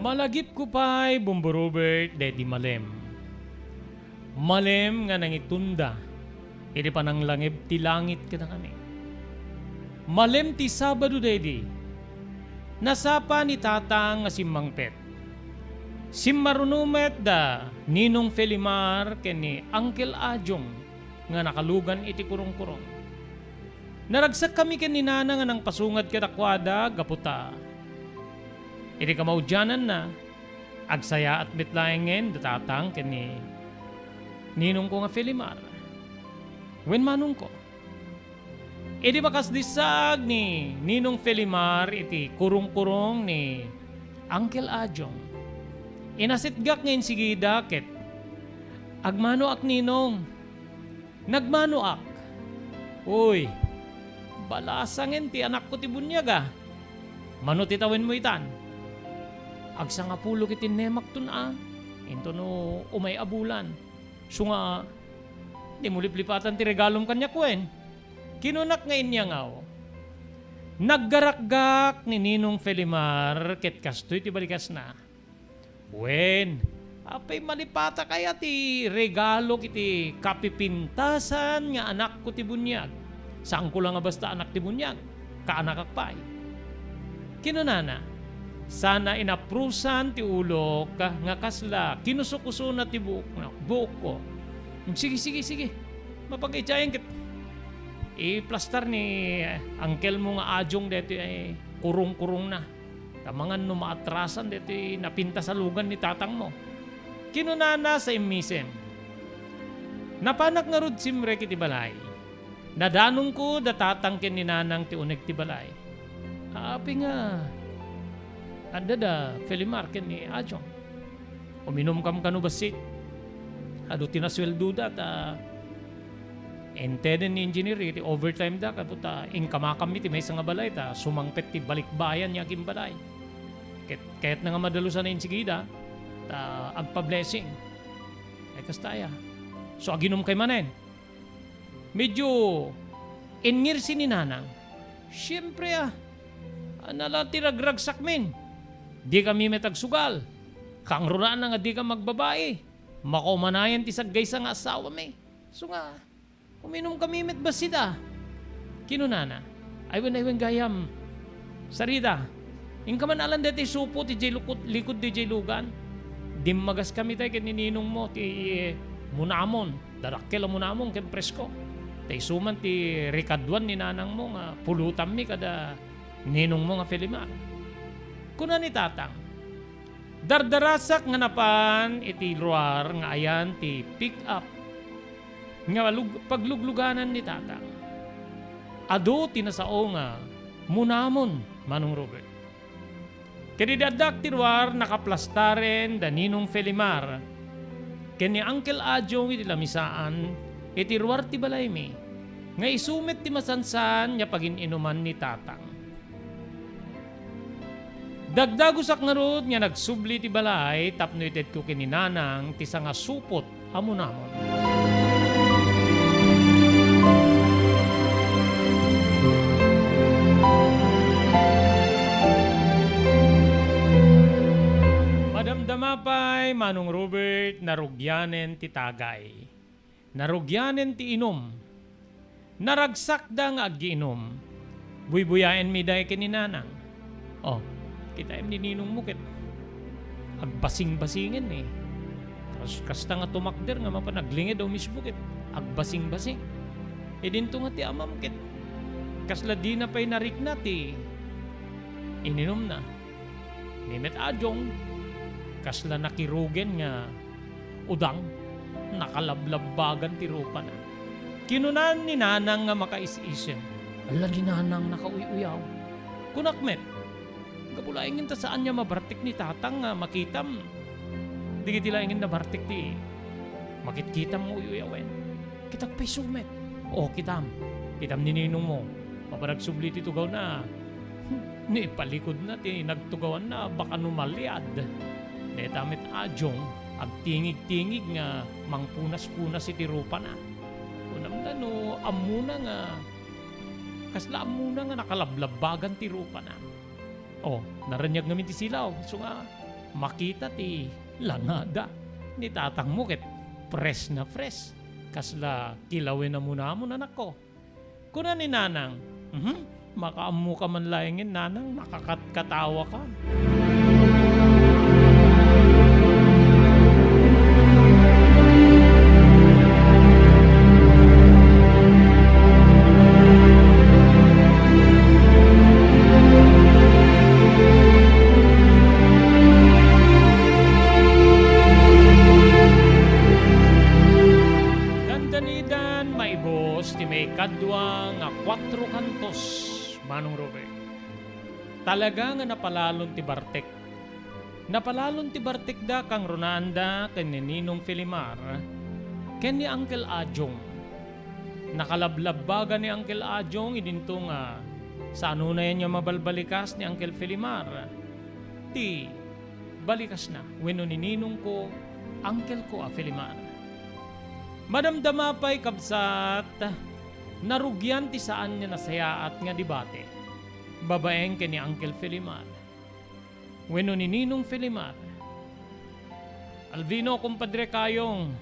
Malagipko pay, Bombo Robert, daydi malem. Malem nga nangitunda iti pananglangeb ti langit kadakami. Malem ti Sabado daydi. Nasapa ni Tatang nga simmangpet. Simmaruno met da Ninong Felimar ken ni Uncle Ajong nga nakalugan iti kurongkurong. Naragsakkami ken ni Nana nga nangpasungad kadakuada gapu ta iti kamaudiananna, agsayaat met laengen da Tatang ken ni ninongko nga Felimar. Wen manongko. Idi makasdisaag ni Ninong Felimar iti kurongkurong ni Uncle Ajong, inasitgak nga insigida ket, "Agmanoak, Ninong. Nagmanoak." "Uy, balasangen ti anakko ti buniag a. Mano ti tawenmo itan?" "Agsangapulo ket innemakton a, intono umay a bulan. Isu nga, dimo liplipatan ti regalom kaniak wen?" Kinunak nga iniangaw. Naggarakgak ni Ninong Felimar ket kastoy ti balikasna. "Wen, apay malipatak aya ti regalok iti kapipintasan nga anakko ti buniag? Saanko la nga basta anak ti buniag, kaanakak pay. Kinunana, sana inaprusan ti ulok nga kasla kinusukusona ti buokna, buokko. Sige, sige, sige. Mapagayat ket iplastar ni angkelmo nga Ajong daytoy a kurong-kurongna. Ta mangan no maatrasan daytoy napintas a lugan ni tatangmo. Kinunana sa immisem, napanak ngarud simrek iti balay. Nadanonko da tatang ken ni nanang ti uneg ti balay. Apay nga adda da Felimar ken ni Ajong? Uminumkam kano bassit? Adu ti nasueldoda ta inteden ni engineer iti overtime da, kaduta inkamakammi ti maysa nga balay ta sumangpet ti balikbayan nga agimbalay. Ket kayatna nga madalusan a insigida ta agpa-blessing. Ay, kasta aya. So, aginumkay manen. Medyo inngirsi ni nanang. Siempre, a, ania la ti ragragsakmin. Dikami met agsugal. Kangrunaan nga dika magbabai. Maumanayan ti saggaysa nga asawami. So nga, uminumkami met bassit a. Kinunana, "Ay wen, ay wen, gayam. Sarita, inka man alan daytoy supot idiay lukot-, likud idiay lugan. Dimmagaskami tay ken ni ninongmo ti munamon, dadakkel a munamon ken presko. Ta isu man ti rekaduan ni nanangmo nga pulutanmi kada ninongmo nga Felimar." Kuna ni tatang, dardarasak nga napan iti luar nga ayan ti pick-up nga lug-, paglugluganan ni tatang. Adu ti nasao nga munamon, Manong Robert. Ket idi addak ti ruar, nakaplastaren da Ninong Felimar ken ni Uncle Ajong iti lamisaan iti ruar ti balaymi, nga isu met ti masansan nga pagin-inuman ni tatang. Dagdagusak ngarud nga nagsubli ti balay tapno itedko ken ni nanang ti sangasupot a munamon. Madamdama pay, Manong Robert, narugianen ti tagay. Narugianen ti inum. Naragsakda nga aggiinum. Buybuyaenmi da ken ni nanang. Oh, kitaem ni ninongmo ket agbasing-basingen, eh. Kas-, kasta nga tumakder nga mapan aglinged a umisbo ket agbasing-basing. Idinto nga ti amam ket kasla dina pay narikna ti ininumna. Ni met Ajong, kasla nakirugen nga udang, nakalablabbagan ti rupana. Kinuna ni nanang nga makaisisem, "Ala, ni nanang nakauy-uyaw." Kunak met, "Gapu laengen ta saan nga mabartek ni tatang nga makitam dagiti laengen nabartek ti makitkitam nga uy-uyawen." Ket agpayso met. O, kitam. Kitam ni ninongmo. Mapan agsubli ti tugawna. No ipalikudna ti nagtugawanna, baka no maliad. Dayta met Ajong, agtingig-tingig nga mangpunas-punas iti rupana. Kunam da no ammona nga, kasla ammona nga nakalablabbagan ti rupana. O, naraniag ngamin ti silaw, isu nga makita ti langada ni tatangmo ket pres na pres. Kasla kilawen a munamon, anakko. Kuna ni nanang, "Mhm, makaammoka man laengen, nanang, nakakatawaka." Dandanidan maibus ti maikadua nga kuatro kantos, Manong Robert. Talaga nga napalalon ti bartek. Napalalon ti bartekda, kangrunaanda ken ni Ninong Felimar ken ni Uncle Ajong. Nakalablabbagan ni Uncle Ajong idinto nga saan unay nga mabalbalikas ni Uncle Felimar ti balikasna wenno ni ninongko, uncle ko a Felimar. Madamdama pay, kabsat, narugian ti saan nga nasayaat nga debate babaen ken ni Uncle Felimar wenno ni Ninong Felimar. Alvino, kumpadre Kayong,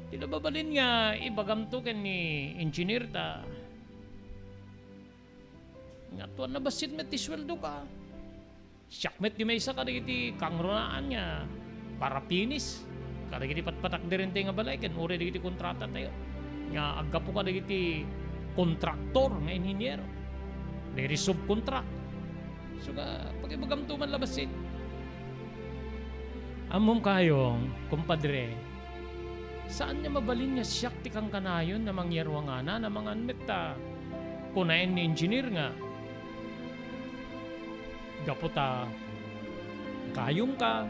ti nababalin nga ibagamto ken ni Engineer ta Nga tuan nabassit met ti sueldoka. Siak met ti maysa kadagiti kangrunaan nga parapinis kadagiti patpatakderentayo nga balay ken uray dagiti kontratatayo nga aggapu kadagiti kontraktor nga inhiniero, dagiti subcontract. So nga, pakibagamto man la bassit. Ammom kayong, kumpadre, saan nga mabalin nga siak ti kankanayon a mangyaruangana a mangan met ta kunaen ni engineer nga, gapu ta kayongka,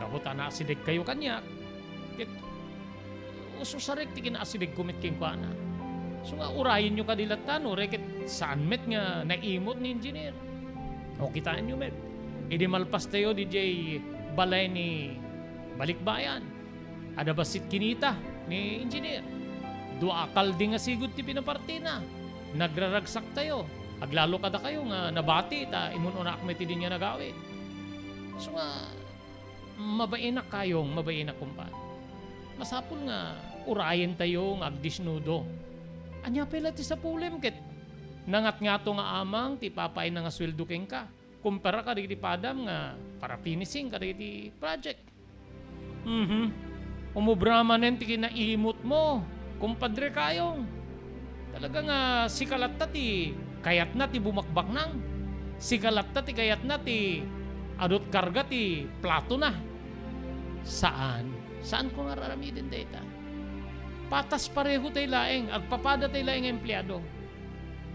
gapu ta naasidegkayo kaniak, ket ususarek ti kinaasidegko met kenkuana. So nga, urayenyo kadi latta, no, uray ket saan met nga naimut ni engineer. O, kitaenyo met, idi malpastayo didiay balay ni Balikbayan, adda bassit kinita ni engineer. Dua a kaldi nga sigud ti pinapartina. Nagraragsaktayo. Aglalo kadakayo nga nabati ta imun-unaak met idin nga nagawid. So nga, mabainak kayong, mabainak, kumpa. Masapul nga urayentayo nga agdesnudo. Ania pay la ti sapulem ket nangatngato nga amang ti ipapaayna nga sueldo kenka, kumpara kadagiti padam nga para finishing kadagiti project. Mhm. Umubra manen ti kinaimutmo, kumpadre kayong. Talaga nga sika latta ti kayatna ti bumakbaknang. Sika latta ti kayatna ti adut karga ti platona. Saan. Saanko nga ar-aramiden dayta. Patas pareho tay laeng, agpapada tay laeng nga empleado.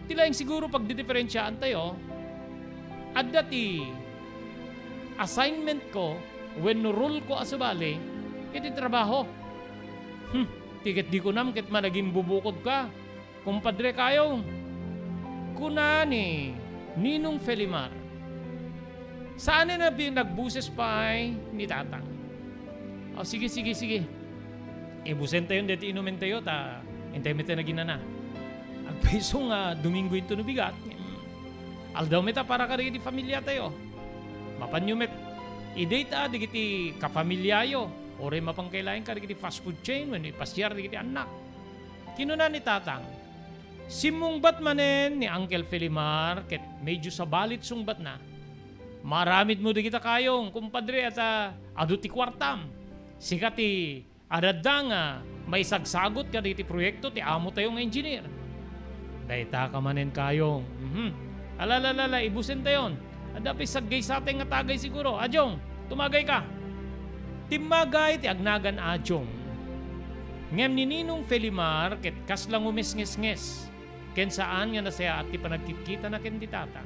Ti laeng siguro pagdidiferensiaantayo, adda ti assignment ko wenno role ko a subali iti trabaho. Hmm, ti ket di kunam ket managimbubukodka, kumpadre kayo. Kuna ni Ninong Felimar, saan a bi-, nagbuses pay ni Tatang. O, sige, sige, sige. Ibusentayon deti inumentayo ta intay met ti naginana. Agpayso nga Domingo into no bigat. Aldaw met a para kadagiti familiatayo. Mapanyo met, idayta dagiti kapamiliayo, uray mapan kay laeng kadagiti fast food chain wenno ipasiar dagiti annak. Kinuna ni Tatang, simmungbat manen ni Uncle Felimar ket medyo sabalit sungbatna. Maaramidmo dagita kayong, kumpadre, ta adu ti kuartam. Sika ti adda nga maisagsagut kadagiti proyekto ti amotayo nga engineer. Dayta ka manen kayong. Mhm. Ala, ala, ala, ala, ibusentayon. Adda pay saggaysatay nga tagay siguro. Ajong, tumagayka. Timmagay ti agnagan Ajong. Ngem ni Ninong Felimar ket kasla ngumesngesnges. Ken saan nga nasayaat ti panagkitkitana ken ni Tatang.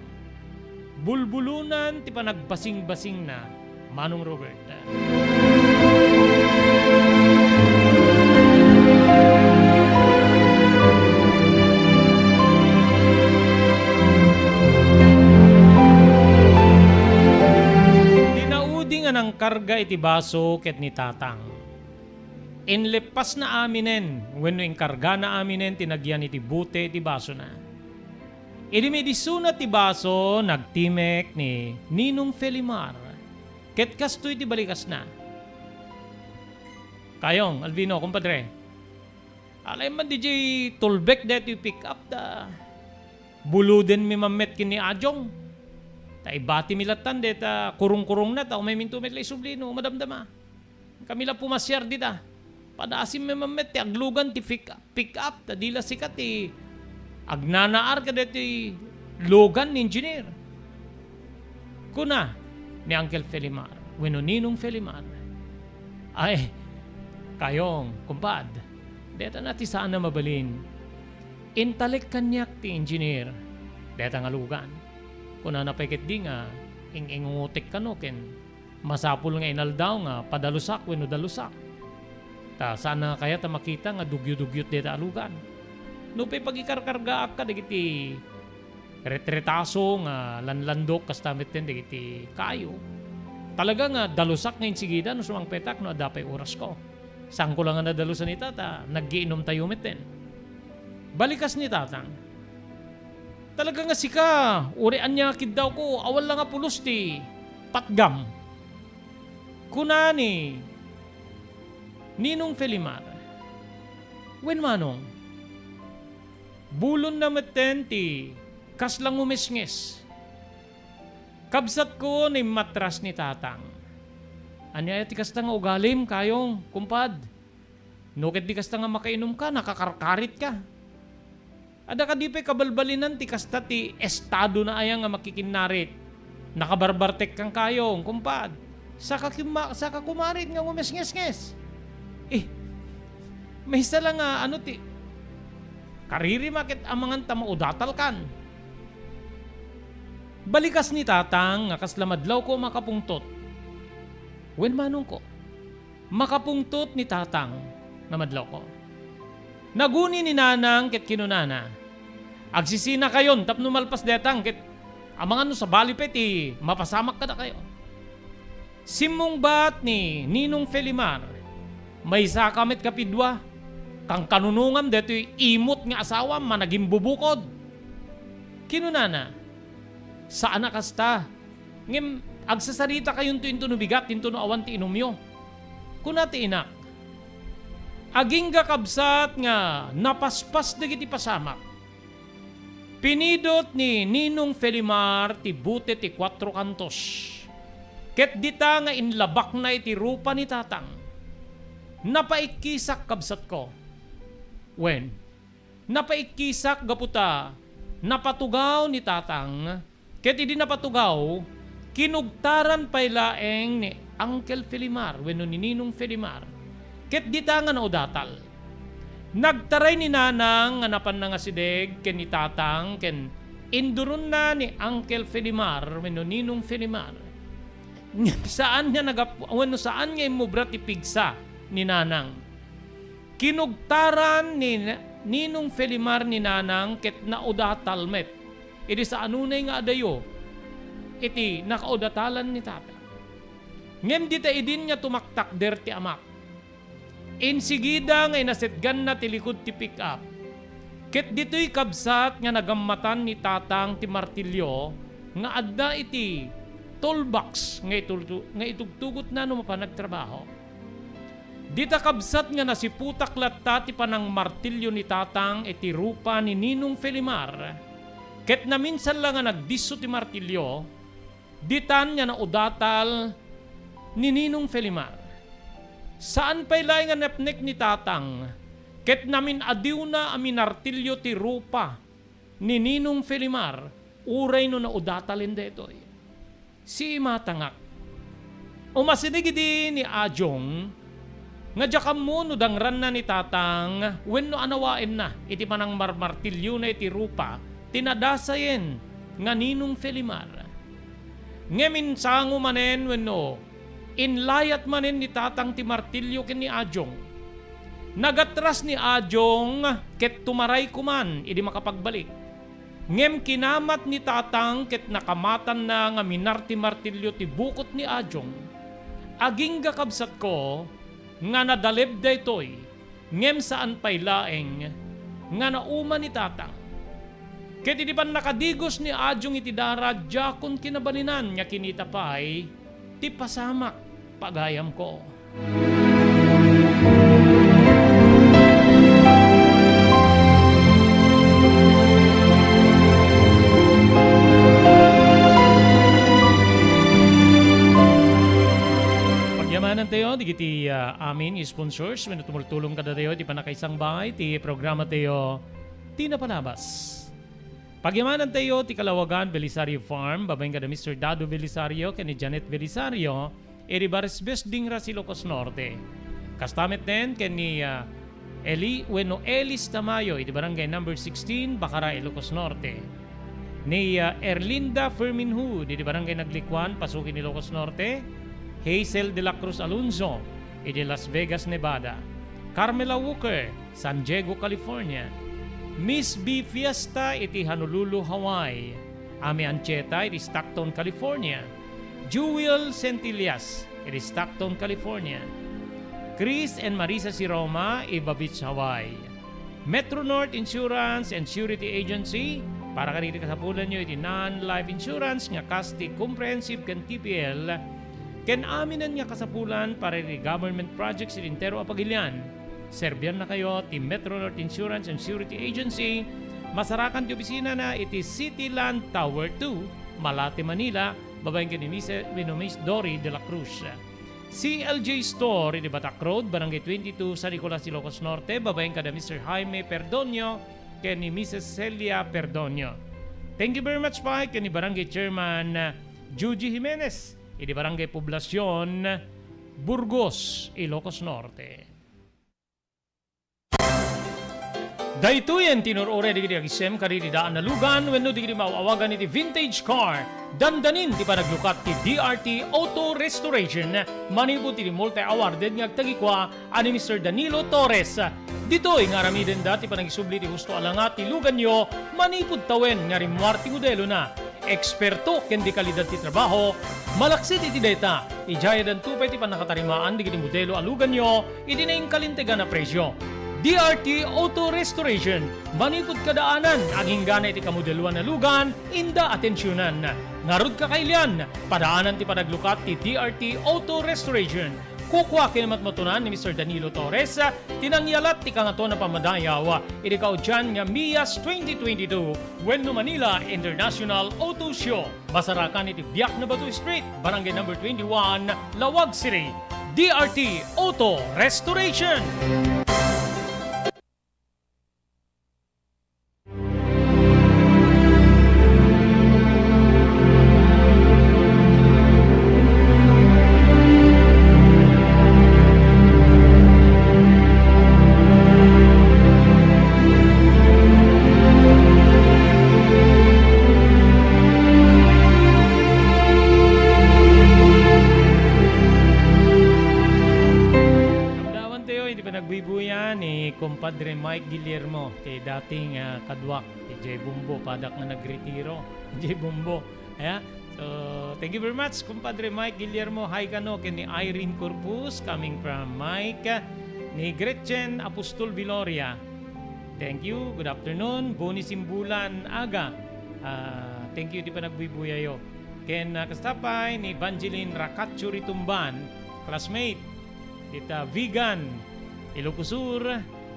Bulbulunan ti panagbasingbasingna, Manong Robert. Ti naudi nga nangkarga iti baso ket ni Tatang. Inleppasna aminen wenno inkargana aminen ti nagyan iti bote iti basona. Idi maidissuna ti baso, nagtimek ni Ninong Felimar. Ket kastoy ti balikasna. Kayong, Albino, kumpadre. Alay man didiay tulbek daytoy pick-up ta buludenmi man met ken ni Ajong. Ta ibatimi lattan dayta kurungkurungna ta umayminto met la isubli no madamdama. Kami la pumasiar dita. Padasim met ti aglugan ti pick, pick up, ta di la sika ti agnanaar kadagiti lugan ni engineer. Kuna ni Uncle Felimar, wenno Ninong Felimar, "Ay, kayong, kumpad, deta na ti saan a mabalin. Intalek kaniak ti engineer, deta nga lugan. Kunana pay ketdi nga ing-ingungotek kano ken masapul nga inaldaw nga padalusak wenno dalusak. Ta saan nga kayat a makita nga dugyo-dugyot dayta a lugan. Nupay pagikarkargaak kadagiti retretaso nga lanlandok kasta metten dagiti kayo, talaga nga dalusak nga insigida no sumangpetak no adda pay orasko. Saanko la nga nadalusan ita ta naggiinumtayo metten." Balikas ni Tatang. "Talaga nga sika, uray ania nga kiddawko, awan la nga pulos ti patgam." Kuna ni Ninong Felimar, "Wen manong, bulonna metten ti kasla ngumesnges. Kabsatko, naimmatras ni Tatang. Ania ti kasta nga ugalim, kayong, kumpad? No ket di kasta nga makainumka, nakakarkarit ka. Adda kadi pay kabalbalinan ti kasta ti estado na aya nga makikinnarit? Nakabarbartek kan kayong, kumpad. Saka kimma-, saka kumarit nga ngumesngesnges. Eh, maysa la nga, ano ti, karirimak ket amangan ta maudatal kan. Balikas ni Tatang nga kasla madlawko makapungtot. Wen manongko, makapungtot ni Tatang nga madlawko. Naguni ni Nanang ket kinunana, "Agsisinakayon tapno malpas detang ket amangan no sabali pay ti mapasamak kadakayo." Simmungbat ni Ninong Felimar, "Maysaka met kapidua, kankanunongam detoy imot nga asawam, managimbubukod." Kinunana, "Saan a kasta, ngem agsasaritakayon into no bigat, into no awan ti inumyo." Kuna ti inak, "Agingga kabsat nga napaspas dagiti pasamak." Pinidot ni Ninong Felimar ti bote ti Cuatro Cantos. Ket dita nga inlabakna iti rupa ni Tatang. Napaikkisak, kabsatko. Wen, napaikkisak gapu ta napatugaw ni Tatang, ket idi napatugaw, kinugtaran pay laeng ni Uncle Felimar wenno ni Ninong Felimar, ket dita nga naudatal. Nagtaray ni Nanang nga napan nangasideg ken ni Tatang ken induronna ni Uncle Felimar wenno Ninong Felimar. Ngem saan nga nagap-, wenno saan nga immubra ti pigsa ni Nanang. Kinugtaran ni Ninong Felimar ni Nanang ket naudatal met idi saanunay nga adayo iti nakaudatalan ni Tatang. Ngem dita idin nga tumaktakder ti amak. Insigida nga inasetganna ti likud ti pick-up. Ket ditoy kabsat nga nagammatan ni Tatang ti martilyo nga adda iti toolbox nga itultu-, nga itugtugotna no mapan nagtrabaho. Dita kabsat nga nasiputak latta ti panangmartilyo ni Tatang iti rupa ni Ninong Felimar, ket naminsan la nga nagdisso ti martilyo, ditan nga naudatal ni Ninong Felimar. Saan pay laeng nga napnek ni Tatang, ket namin-adiwna a minartilyo ti rupa ni Ninong Felimar, uray no naudatalen daytoy. Simatangak. Umasideg idi ni Ajong nga diak ammo no dangranna ni Tatang wenno anawaenna iti panangmarmartilyona iti rupa ti nadasayen nga Ninong Felimar. Ngem insango manen wenno inlayat manen ni Tatang ti martilyo ken ni Ajong. Nagatras ni Ajong ket tumaray koman idi makapagbalik. Ngem kinamat ni Tatang ket nakamatanna nga minar ti martilyo ti bukot ni Ajong. Agingga, kabsatko, nga nadaleb daytoy, ngem saan pay laeng nga nauma ni Tatang. Ket idi pannakadigos ni Ajong iti dara, diakon kinabalinan nga kinita pay ti pasamak, pagayamko. Pagyamanantayo dagiti, ah, amin sponsors wenno tumultulong kadatayo iti pannakaisangbay ti programatayo, Ti Napalabas. Pagyamanantayo ti Kalawagan Belisario Farm, babaen kada Mister Dado Belisario ken ni Janet Belisario, iti Barisbes, Dingaras, Ilocos Norte. Kasta met ken ni, ah, Eli wenno Elis Tamayo iti Barangay Number Sixteen, Bacara, Ilocos Norte. Ni, ah, Erlinda Ferminhud iti Barangay Naglikuan, Pasukin, Ilocos Norte. Hazel de la Cruz Alonzo iti Las Vegas, Nevada. Carmela Walker, San Diego, California. Miss B Fiesta iti Honolulu, Hawaii. Ami Ancheta iti Stockton, California. Jewel Centillas iti Stockton, California. Chris and Marisa Siroma, Iba Beach, Hawaii. Metro North Insurance and Surety Agency, para kadagiti kasapulanyo iti non-life insurance nga kas ti comprehensive ken T P L, ken aminen nga kasapulan para iti government projects iti entero a pagilian. Serbiannakayo ti Metro North Insurance and Surety Agency Masarakan ti opisinana iti City Land Tower two, Malate, Manila, babaen ken ni Miss, wenno Miss Dory de la Cruz. C L J Store iti Batak Road, Barangay twenty-two, San Nicolas, Ilocos Norte, babaen kada Mister Jaime Perdonio ken ni Missus Celia Perdonio. Thank you very much pay ken ni Barangay Chairman, uh, Juji Jimenez iti Barangay Poblacion, Burgos, Ilocos Norte. Daytoyen ti inur-uray dagiti agisem kadagiti daan a lugan wenno dagiti maaw-awagan iti vintage car. Dandanin ti panaglukat ti D R T Auto Restoration manipud iti multi-awarded nga agtagikua a ni Mister Danilo Torres. Ditoy nga aramidenda ti panagisubli ti husto a langa ti luganyo manipud tawen nga rimmuar ti modelona. Eksperto ken di kalidad ti trabaho, malaksid iti dayta, idiay addanto pay ti pannakatarimaan dagiti modelo a luganyo iti nainkalintegan a presio. D R T Auto Restoration, manipud kadaanan, agingga iti kamodeloan a lugan, inda atensionan. Ngarud, kakailian, padaanan ti panaglukat ti D R T Auto Restoration. Kukua ken matmatunan ni Mister Danilo Torres, ti nangyalat ti Kangatoan a Pammadayaw iti kaudian nga MIAS twenty twenty-two wenno Manila International Auto Show. Masarakan iti Biak Nabatu Street, Barangay Number twenty-one, Laoag City. D R T Auto Restoration. Damdaman tayo, hindi pa nagbuy-buya ni Compadre Mike Guillermo, kay dating, ah, kaduak, kay Jay Bumbo, padak nga nagretiro. Jay Bumbo, aya? So, thank you very much, Compadre Mike Guillermo. Hi kano, ken ni Irene Corpus, coming from Mike, ni Gretchen Apostol Viloria. Thank you, good afternoon. Boni Simbulan Aga, ah, thank you, di pa nagbuy-buyayo. Ken, ah, kasta pay ni Evangeline Racatio Ritumban, classmate, dita Vigan, Ilocos Sur.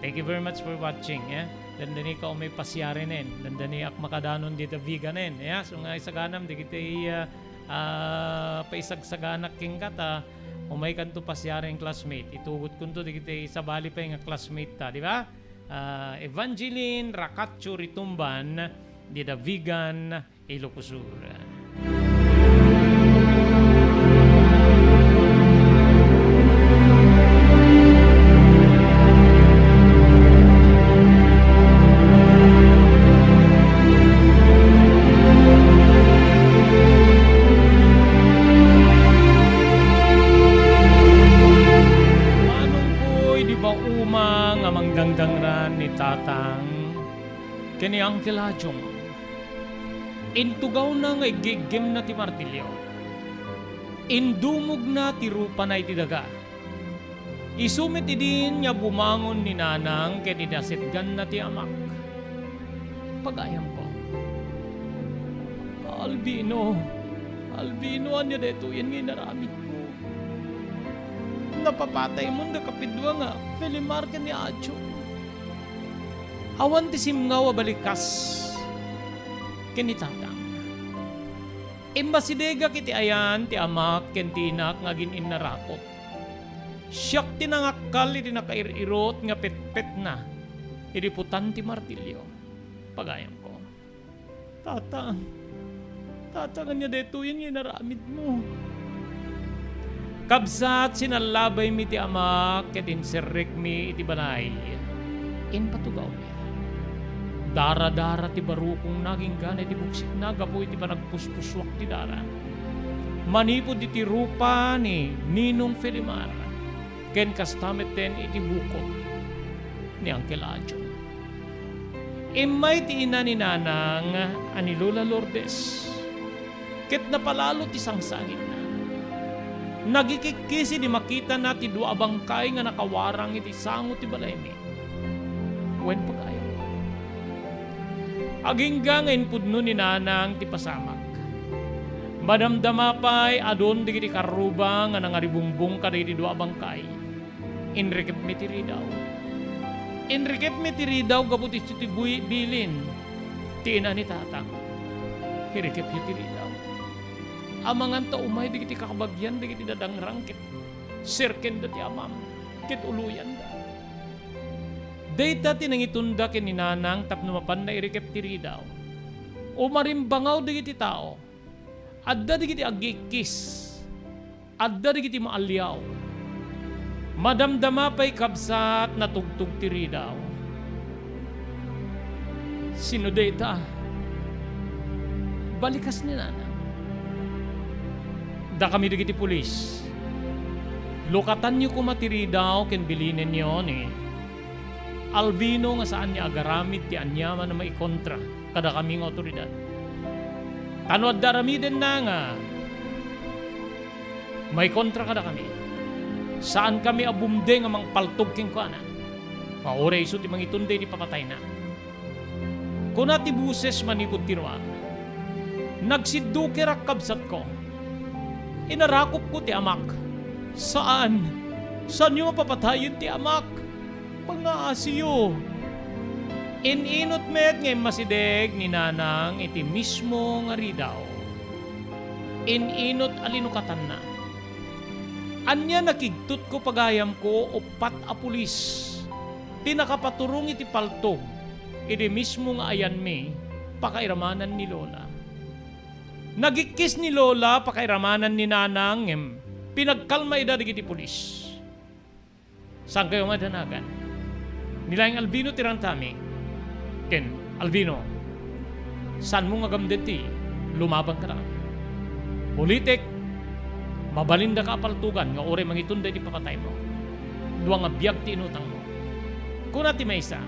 Thank you very much for watching, eh. Dandani ka umay pasiaren, dandani ak makadanon dita Vigan, eh. Ya, so nga isaganam, dagiti, ah, ah, paisagsaganak kenka ta, umay kanto pasiaren, classmate. Itugot kunto dagiti sabali pay nga classmate ta, di ba? Ah, Evangeline Racatio Ritumban, dita Vigan, Ilocos Sur. Manongkoy di ba uma nga mangdangdangran ni Tatang ken ni Uncle Ajong? Intugawna nga iggiiggimna ti martilio. Indumogna ti rupana iti daga. Isu met idin nga bumangon ni Nanang ken inasetganna ti amak. Pagayamko. Albino, Albino, ania daytoyen nga inaramidko? Napapatay mon da kapidua nga Felimar ken ni Ajo. Awan ti simngaw a balikas ken ni Tatang. Immasidegak iti ayan ti amak ken ti inak nga agin-innarakot. Siak ti nangakkal iti nakair-irot nga petpetna idi putan ti martilio. Pagayamko. Tatang, Tatang, ania daytoyen nga inaramidmo? Kabsat, sinallabaymi ti amak ket inserrekmi iti balay. Impatugawmi. Daradara ti barukongna agingga iti buksitna gapu iti panagpuspusuak ti dara. Manipud iti rupa ni Ninong Felimar, ken kasta metten iti bukod ni Uncle Ajo. Immay ti ina ni Nanang a ni Lola Lourdes, ket napalalo ti sangsangitna. Nagikikkisi idi makitana ti dua a bangkay nga nakawarang iti sango ti balaymi. Wen, pagayam. Agingga nga impudno ni Nanang ti pasamak. Madamdama pay adun dagiti karruba nga nangaribungbong kadagiti dua a bangkay. Inrikepmi ti ridaw. Inrikepmi ti ridaw gapu ti isu ti buy-, bilin. ti ina ni tatang, irikepyo ti ridaw. Amangan ta umay dagiti kakabagian dagiti dadangrang ket sirkenda ti amam ket uloyanda. Dayta ti nangitunda ken ni nanang tapno mapanna irikep ti ridaw. Umarimbangaw dagiti tao. Adda dagiti agikkis. Adda dagiti maaliaw. Madamdama pay, kabsat, natugtog ti ridaw. Sino dayta? Balikas ni nanang. Dakami dagiti pulis. Lukatanyo koma ti ridaw ken bilinenyo ni Albino nga saan nga agaramid ti aniaman a maikontra kadakami nga awtoridad. Ta no adda aramidenna nga maikontra kadakami, saankami a bumdeng a mangpaltog kenkuana. Nga uray isu ti mangitunda iti papatayna. Kuna ti boses manipud ti ruar, "Nagsiddukerak, kabsatko. Inarakopko ti amak." "Saan! Saanyo a papatayen ti amak? Pangngaasiyo!" In-inut met nga immasideg ni nanang iti mismo nga ridaw. In-inut a linukatanna. Ania nakigtutko, pagayamko, uppat a pulis ti nakapaturong iti paltog idi mismo nga ayanmi pakairamanan ni Lola. Nagikkis ni Lola pakairamanan ni Nanang, ngem pinagkalma ida dagiti pulis. Saankayo nga danagan? Ni laeng Albino ti rantami. Ken, Albino, saanmo nga gamden ti lumaban kadakami? Ulitek, mabalindaka a paltugan nga uray mangitunda iti papataymo. Dua nga biag ti inutangmo. Kuna ti maysa,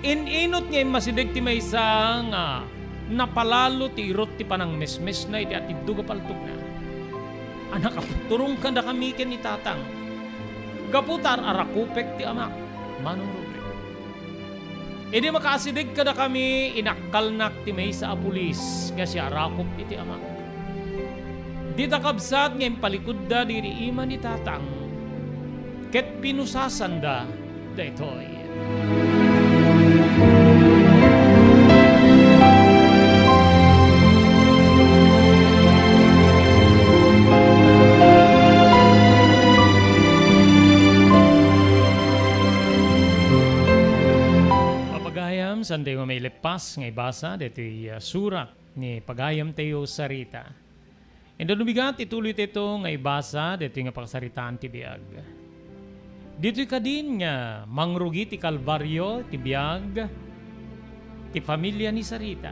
in-inut nga immasideg ti maysa nga napalalo ti irut ti panangmesmesna iti atiddog a paltogna. A nakaturong kadakami ken ni Tatang, gapu ta ar-arakupek ti amak, Manong Robert. Idi makaasideg kadakami, inakkalnak ti maysa a pulis nga siarakop iti amak. Dita, kabsat, nga impalikudda diri ima ni Tatang ket pinusasanda daytoy. Pagayam, saantayo nga maileppas nga ibasa daytoy, ah, surat ni pagayamtayo sarita. Inton bigat, ituloytayo nga ibasa daytoy nga pakasaritaan ti biag. Ditoy kadin nga mangrugi ti kalbario ti biag ti familia ni Sarita.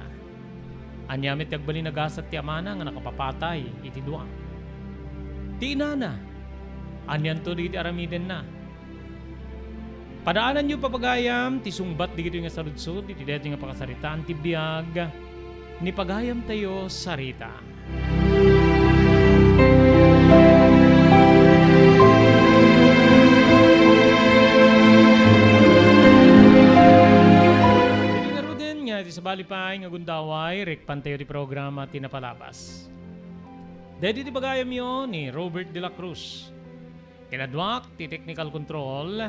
Ania met ti agbalin a gasat ti amana nga nakapapatay iti dua? Ti inana, anianto dagiti aramidenna? Padaananyo, papagayam, ti sungbat dagitoy nga saludsod iti daytoy nga pakasaritaan ti biag ni pagayamtayo sarita. Iti ngaruden nga iti sabali pay nga gundaway, rikpantayo ti programa ti napalabas. Daydi ti pagayamyo ni Robert de la Cruz. Kinaduak ti technical control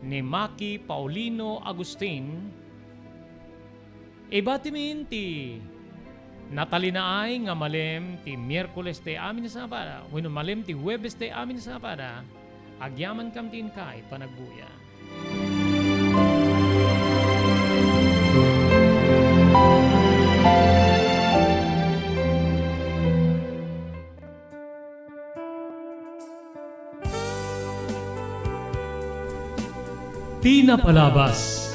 ni Maki Paulino Agustin. Ibatimin ti natalinaay nga malem ti Miyerkules ti amin a sabado, wenno malem ti Huwebes ti amin a sabado, agyamankam ti inkay panagbuya. Ti napalabas.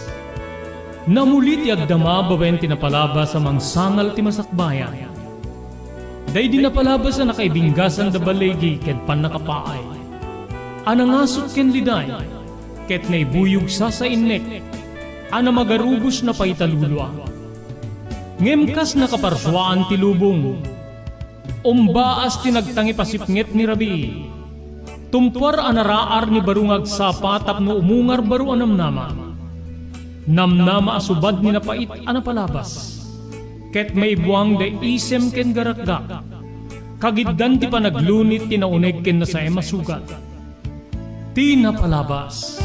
Namuli ti agdama babaen ti napalabas a mangsangal ti masakbayan. Daydi napalabas a nakaibinggasan da baligi ken pannakapaay, a nangasut ken liday, ket naibuyog sasainnek, a namagarubos napaitalulua. Ngem kas nakaparsuaan ti lubong, umbaas ti nagtangipasipnget ni rabii. Tumpuar a naraar ni baro nga agsapa tapno umungar baro a namnama. Namnama a subad ni napait a napalabas. Ket maibuang da isem ken garakgak. Kagiddan ti panaglunit ti nauneg ken nasaem a sugat. Ti napalabas.